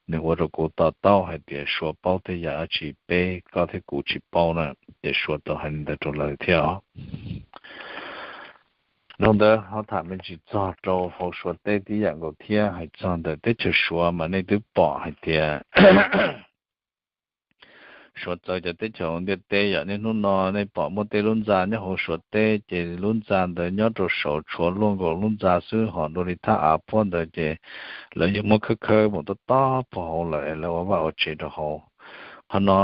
nws ua rau kuv to taub hais tias Suav paub tej yam dab tsi peb koj thiab kuv tsis paub na, ces Suav tau hais li ntawd rau lawv thiab os. Dhau ntawd ho tham me ntsis txog rau hauv Suav teb tib yam nkaus thiab, hais txog ntawm teb chaws Suav mas nej twb pom hais tias Suav txawv cov teb chaws hauv ntiaj teb yom, niaj hnub no nej pom muaj tej lub ntxa nyob hauv Suav teb ces lub ntxa ntawd nyob rau saud tshuav luaj nkaus lub ntxa xwb, ho dua li thaj av puab ntawd ces lawv yeej muab khawb khawb mus tob tob puag hauv lawm es lawv ua vaj ua tsev rau hauv. Qhov no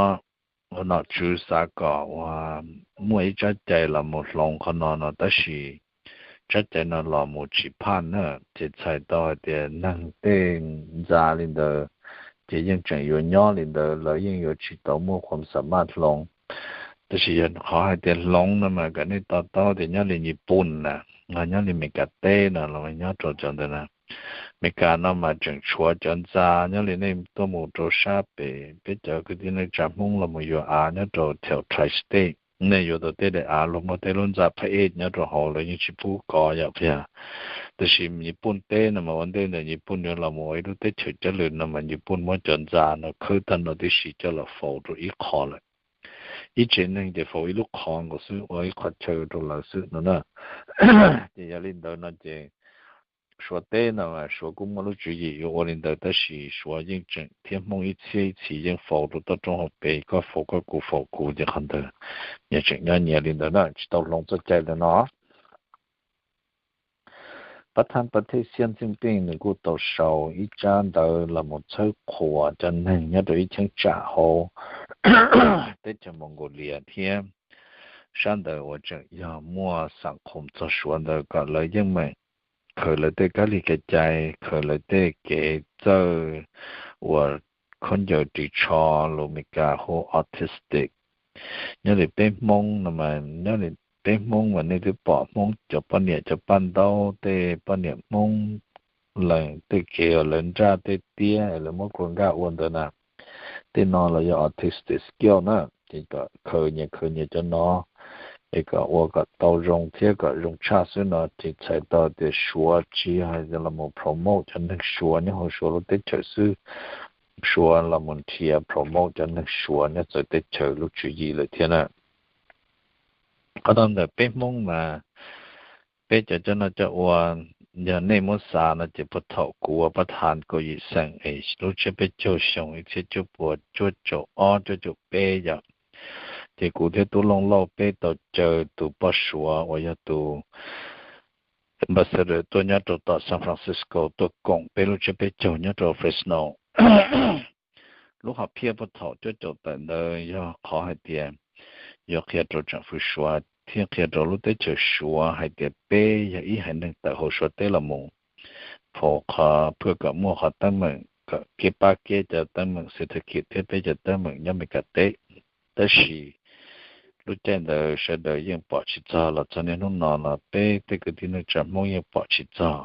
ua nom tswv xav kom ua muaj ib tsab cai los mus hloov qhov no no tab sis tsab cai no los mus tsis phaj na, ces txhais tau hais tias neeg tej ntxa li ntawd ces yeej tseem yuav nyob li ntawd, lawv yeej yuav tsis tau muaj khuam xam maj hloov. Tab sis yog qhov hais tias hloov no mas kom nej to taub tias nyob li Nyij Pooj na, nyob li Meskas teb no los nyob rau cov ntawd na. Meskas no mas tseem tshuav cov ntxa nyob li nej tuaj mus rau sab pem peb cov kwv tij neej tsa Hmoob los mus yuav av nyob rau thaum Tri-State, nej yuav tau tej daim av luag muaj tej lub ntxa phaj ej nyob rau hauv lawv yeej tsis pub kov yom qhia. Tab sis Nyij Pooj teb no mas ua ntej ntawm Nyij Pooj yuav los mus ua ib lub teb chaws cab lwm no mas Nyij Pooj muab cov ntxa no khawb tag nrho tib si coj los faus rau ib qho lawm. Ib tsev neeg ces faus ib lub qhov nkaus xwb, ua ib qhov chaw rau lawv xwb no na. Ces yog li ntawd no ces Suav teb no mas Suav kuj muaj lub tswv yim yuav ua li ntawd tab sis Suav yeej tseem thiab Hmoob ib txhiab ib txhis yeej faus rau toj roob hauv pes, koj faus koj kuv faus kuv ces qhov ntawd nyias tseem nyob nyias li ntawd na, tsis tau hloov txoj cai ntawd no. Pab thab pas thej Xian Txin Pij nws kuj tau sau ib tsab ntawv los mus txhawb qhuas cov neeg nyob rau ib cheeb tsam hauv teb chaws Mongolia thiab sab ntawd uas tseem yog muaj xam khoom txog Suav ntawd kom lawv yeej meem khaws lawv tej kab li kev cai, khaws lawv tej kev txawj uas khaub ncaws ris tsho, lus Meskas hu autistic. Nyob li peb Hmoob no mas, nyob li peb Hmoob mas nej twb pom Hmoob cov poj niam cov paj ntaub, tej poj niam Hmoob lees tej kev uas lawv nraj tej tiab es lawv muab kua nkaj ua ntawd na, tej no los yog autistic skill na, ces kom khaws nyias khaws nyias cov no es kom ua kom tau zoo thiab kom zoo tshaj xwb no ces txhais tau tias Suav tsis yog hais tias los mus promote cov neeg Suav nyob hauv Suav lub teb chaws xwb, Suav los mus nrhiav promote cov neeg Suav nyob txawv teb chaws lub tswv yim lawm thiab na. Qhov no ntawm peb Hmoob mas peb cov cov no cov ua, yog nej muab xav no ces puag thaum kuv ua pab thab kaum yim xeem es lub tsiab peb caug xyoo ib txhiab cuaj puas cuaj caum ob cuaj caum peb yom, ces kuv thiab Tub Looj Lauj peb tau caw tus poj Suav uas yog tus ambassador tuaj nyob rau tom San Francisco tuaj koom peb lub tsiab peb caug nyob rau Fresno. Lub hom phiaj puag thaum cuaj caum tawm ntawd yog qhov hais tias yuav qhia rau tsoom fwv Suav thiab qhia rau lub teb chaws Suav hais tias peb yog ib haiv neeg tawm hauv Suav teb los mus, pab qhov, pab kom muaj qhov teeb meem kom kev pab kev cov teeb meem xes thas kis thiab peb cov teeb meem nyob Meskas teb. Tab sis lub caij ntawd sawv daws yeej pom tsis txog los txog niaj hnub no los peb tej kwv tij neej tsa Hmoob yeej pom tsis txog.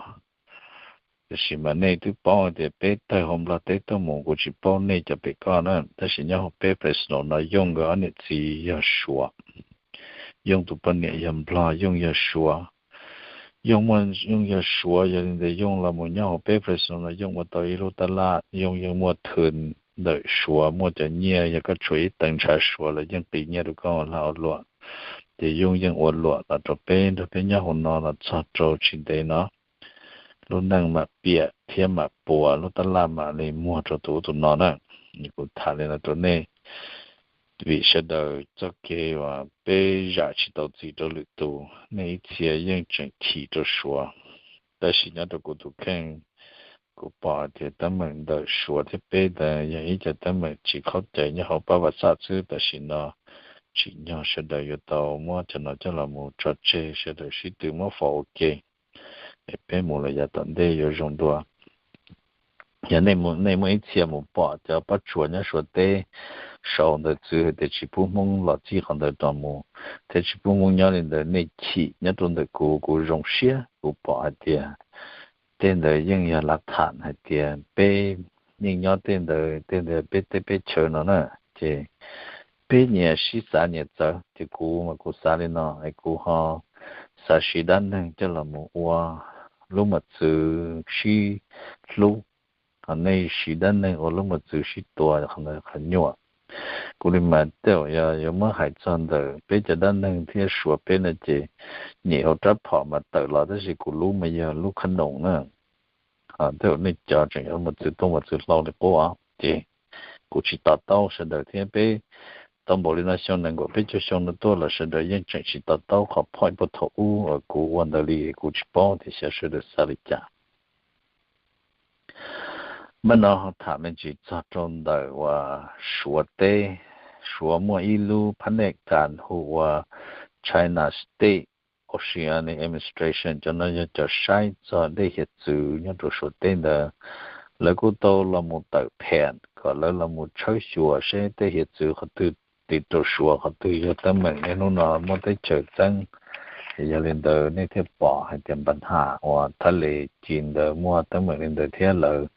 Tab sis mas nej twb paub tias peb tawg hauv Nplog teb tuaj mus, kuv tsis paub nej cov pem koj na, tab sis nyob hauv peb Fresno no Yooj nkawd ob niam txiv yog Suav. Yooj tus poj niam yog Nplog, Yooj yog Suav. Yooj muaj, Yooj yog Suav, yog li ntawd Yooj los mus nyob hauv peb Fresno no Yooj ua tau ib lub tab laj, Yooj yeej muaj thw ntawm Suav, muaj cov nyiaj, yog koj tshuav ib teev ntshav Suav lawv yeej qiv nyiaj rau koj ua lag ua luam. Ces Yooj yeej ua luam los rau peb nrog peb nyob hauv no los txog rau tsis ntev no lub neej mam piam thiab mam puas, lub tab laj mam li muag rau tus ub tus no na. Kuv tham li no rau nej, vim sawv daws txoj kev uas peb zam tsis tau txim rau lwm tus, nej ib txhia yeej tseem chim rau Suav. Tab sis nyob rau kuv tus kheej, kuv pom tias teeb meem ntawm Suav thiab peb ntawd yog ib co teeb meem tsis khaub cai nyob hauv pab vaj xaj xwb, tam sim no tsim nyog sawv daws yuav tau muab cov no coj los mus tso tseg, sawv daws sib tw muab faus ua ke. Peb mus lawm yav tom ntej yuav zoo dua. Yog nej muaj ib txhia mus pom cov pob tsuas nyob Suav teb sau ntawv txwv hais tias tsis pub Hmoob los txij qhov ntawd rov mus, thiab tsis pub Hmoob nyob li ntawd, nej chim nyob rau ntawm kuv, kuv zoo siab kuv pom hais tias tej ntawd yeej yog lav tham hais tias peb yeej nyob tej ntawd, tej ntawd peb teb peb chaw no na. Ces peb nyias sib xav nyias txawv, ces kuv mas kuv xav li no es kuv ho xav siv dab neeg coj los mus ua lub mos txwv sib hlub, ho nej siv dab neeg ua lub mos txwv sib tua, qhov ntawd qhov nyuaj. Kuv li mas tej zaum yog yuav muab hais txog ntawm peb cov dab neeg thiab Suav peb no ces nyem hauv rab phom mas tawm los, tab sis kuv lub mas yog lub khav noos na. Tej zaum nej cov tseem yuav mos txwv tuaj mos txwv hlau li qub os, ces kuv tsis to taub sawv daws thiab. Peb tau npaum li no xyoo nees nkaum peb caug xyoo no tuaj los sawv daws yeej tseem tsis to taub qhov phoj ib puag thaum ub uas kuv ua ntawd li, kuv tsis paub tias xyov sawv daws xav li cas. Npaj no ho tham me ntsis txog rau ntawm uas Suav teb. Suav muaj ib lub phab nej kas hu ua China State Oceanic Administration, cov no yog cov saib txog dej hiav txwv nyob rau Suav teb ntawd. Lawv kuj tau los mus tawm phem kom lawv los mus tshawb xyuas seb tej hiav txwv qhov twg tiv rau Suav, qhov twg yog teeb meem. Niaj hnub no muaj teb chaws txeeb, yog li ntawd nej thiaj pom hais tias npa nham uas thab le ci ntawd muaj teeb meem li ntawd thiab lawv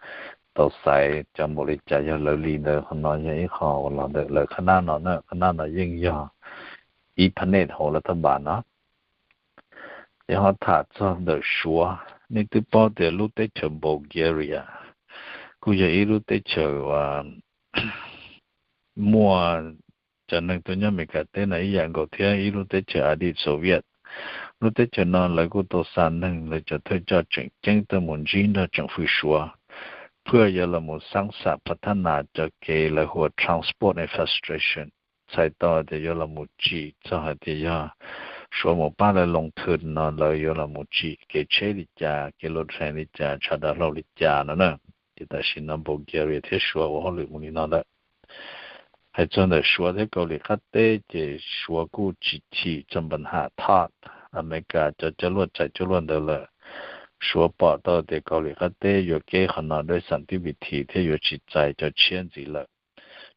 tau xaiv cov npaum li cas yog lawv li ntawd. Qhov no yog ib qho uas los ntawm lawv qhab nab no na, qhab nab no yeej yog ib phab nej hauv lawv thab npas no. Ces ho tham txog ntawm Suav, nej twb paub tias lub teb chaws Bulgaria kuj yog ib lub teb chaws uas muaj cov neeg tuaj nyob Amelikas teb no ib yam nkaus thiab ib lub teb chaws a dim Soviet. Lub teb chaws no lawv kuj tau xa neeg lawv cov thawj coj tseem ceeb tuaj mus ntsib nrog tseem fwj Suav, phwj yuav los mus xaab xam phav thab nas cov kev lawv hu ua transport infrastructure, txhais tau tias yuav los mus tsim txog hais tias yog Suav mus pab lawv loo thwm no lawv yuav los mus tsim kev tsheb li cas, kev luv dheev li cas, tshav dav hlau li cas no na. Ces tam sim no Bulgaria thiab Suav ua hauj lwm mus li no lawm. Hais txog ntawm Suav thiab Kaus Lim qab teb ces Suav kuj tsis chim txog npa nham thoj Amelikas cov coj luaj tsaim coj luaj ntawd lawm. Suav pom tau tias Kaus Lim qab teb yuav keb qhov no dawb xeem tib vim thi thiab yuav tsis txais cov tshiab ntxiv lawm,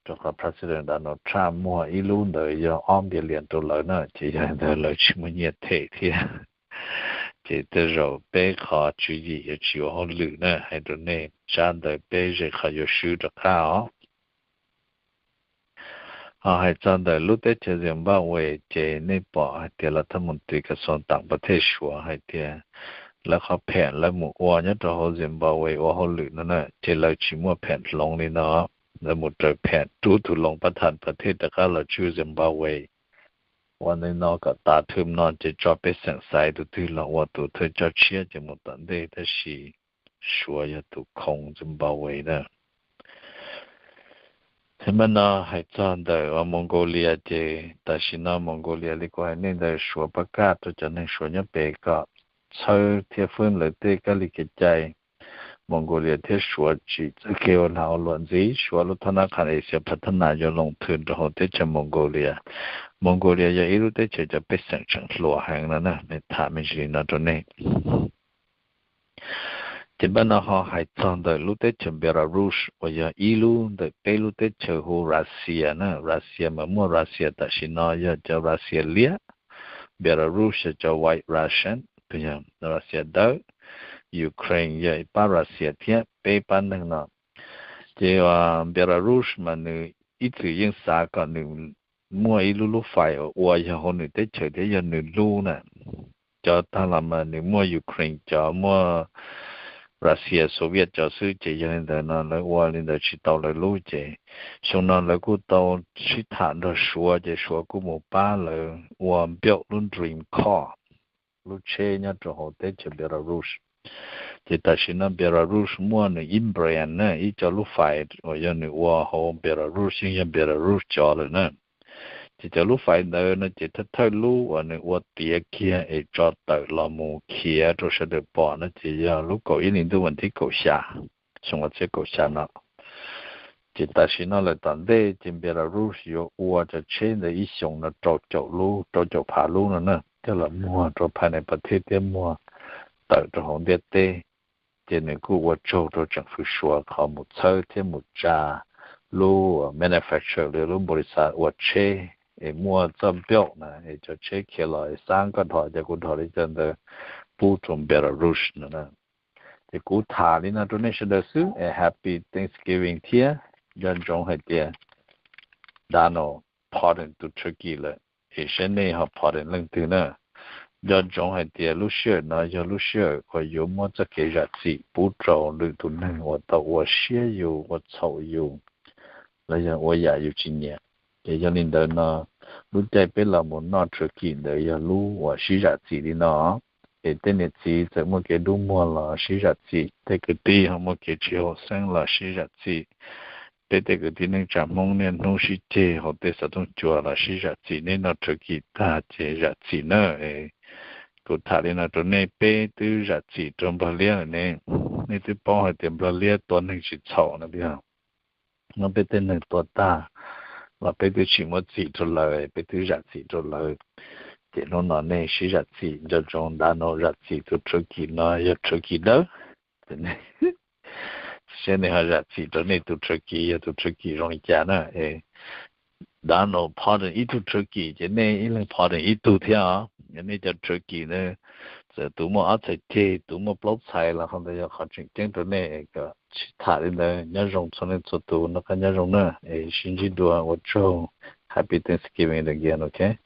rau qhov President Donald Trump muag ib lub ntawd yog ob ntias lias rau lawv na, ces yog li ntawd lawv tsis muaj nyiaj them thiab. Ces tej zaum peb qhov tswv yim yuav tsis ua hauj lwm na, hais rau nej tsab ntawd peb ze qhov yuav swb rov qab os. Ho hais txog ntawm lub teb chaws Zimbabwe ces nej pom hais tias lawv thaj mus tis kas xoos tam pas thej Suav hais tias lawv qhov phem lawv mus ua nyob rau hauv Zimbabwe ua hauj lwm no na, ces lawv tsis muaj phem hloov li no. Lawv mus raws phem rub tus loos pab thas pas thej rov qab los tswj Zimbabwe, ua li no kom tas thwm no ces tso pej xeem xaiv tus twg los ua tus thawj coj tshiab ces mus tom ntej, tab sis Suav yog tus khoo Zimbabwe na. Thiab npaj no hais txog ntawm Mongolia ces tam sim no Mongolia li kuv hais nej ntawd Suav pab kaj rau cov neeg Suav nyob pem kom txhawb thiab fwb lawv tej kab li kev cai. Mongolia thiab Suav tsim txoj kev ua lag ua luam ntxiv, Suav lub thab nab qhas Asia phav thab nas yuav loo thwm rau hauv teb chaws Mongolia. Mongolia yog ib lub teb chaws cov pej xeem tseem hluas heev no na, tham me ntsis li no rau nej. Ces npaj no ho hais txog ntawm lub teb chaws Belarus uas yog ib lub ntawm peb lub teb chaws hu Russia na. Russia mas muaj Russia tam sim no yog cov Russia liab, Belarus yog cov White Russian, yog Russia dawb, Ukraine yog pab Russia thiab peb pab neeg no. Ces Belarus mas nws ib txwm yeej xav kom nws muaj ib lub lub fais uas ua yog hauv nws teb chaws thiab yog nws lub na. Cov tag los mas nws muaj Ukraine cov, muaj Russia Soviet cov xwb, ces yog li ntawd no lawv ua li ntawd tsis tau lawv lub. Ces xyoo no lawv kuj tau sib tham nrog Suav, ces Suav kuj mus pab lawv ua build lub Dream Car, lub tsheb nyob rau hauv teb chaws Belarus. Ces tam sim no Belarus muaj nws ib brand na, ib co lub fais uas yog nws ua hauv Belarus yeej yog Belarus cov lawm na. Ces cov lub fais ntawd no ces thawj thawj lub uas nws ua tiav kiag es tso tawm los mus khiav rau sawv daws pom no ces yog lub kaum ib hli ntuj vas thib kaum xya, xyoo ob txhiab kaum xya no. Ces tam sim no lawm tom ntej ces Belarus yuav ua cov tsheb ntawd ib xyoos no rau caum lub, rau caum phav lub no na, coj los muag rau phais nes pas thej thiab muag tawm rau hauv ntiaj teb. Ces nws kuj ua tsaug rau tseem fwv Suav qhov mus txhawb thiab mus tsa lub manufacturer los lub npaus lis xas ua tsheb es muaj txoj npauj na es cov tsheb khiav los es xav koj dhos cov kuv dhos li cov ntawd pub rau Belarus no na. Ces kuv tham li no rau nej sawv daws xwb es Happy Thanksgiving thiab nco ntsoov hais tias Donald Putin tus Turkey lawm es saib nej ho Putin leej twg na. Nco ntsoov hais tias lub sij hawm no yog lub sij hawm uas yuav muab txoj kev zam txim pub rau lwm tus neeg uas tau ua siab yus, ua txhaum yus, los yog ua yam yus tsis nyiam. Ces yog li ntawd no, lub caij peb los mus noj Turkey ntawd yog lub uas sib zam txim li no. Ces tej niam txiv txawm muaj kev dub muag los sib zam txim, tej kwv tij ho muaj kev tsis haum xeeb los sib zam txim. Peb tej kwv tij neej tsa Hmoob niaj hnub sib ceg hauv tej xov tooj cua los sib zam txim, nej noj Turkey tag ces zam txim na. Kuv tham li no rau nej, peb twb zam txim rau Nplog liab lawm ne. Nej twb paub hais tias Nplog liab tua neeg tsis txhaum no tiag. No peb tej neeg tua tag los peb twb tsis muab txim rau lawv, peb twb zam txim rau lawv. Ces hnub no nej sib zam txim, nco ntsoov Donald zam txim tus Turkey no yog Turkey dawb. Saib nej ho zam txim rau nej tus Turkey yog tus Turkey zoo li cas na. Donald Putin ib tug Turkey ces nej ib leeg Putin ib tug thiab os. Yog nej cov Turkey ntawd txawm tus muaj ob txhais ceg, tus muaj plaub txhais los qhov ntawd yog qhov tseem ceeb rau nej. Kom sib tham li ntawd, nyob zoo txhua leej txhua tus, noj qab nyob zoo na, es sib ntsib dua, ua tsaug, Happy Thanksgiving again, ok.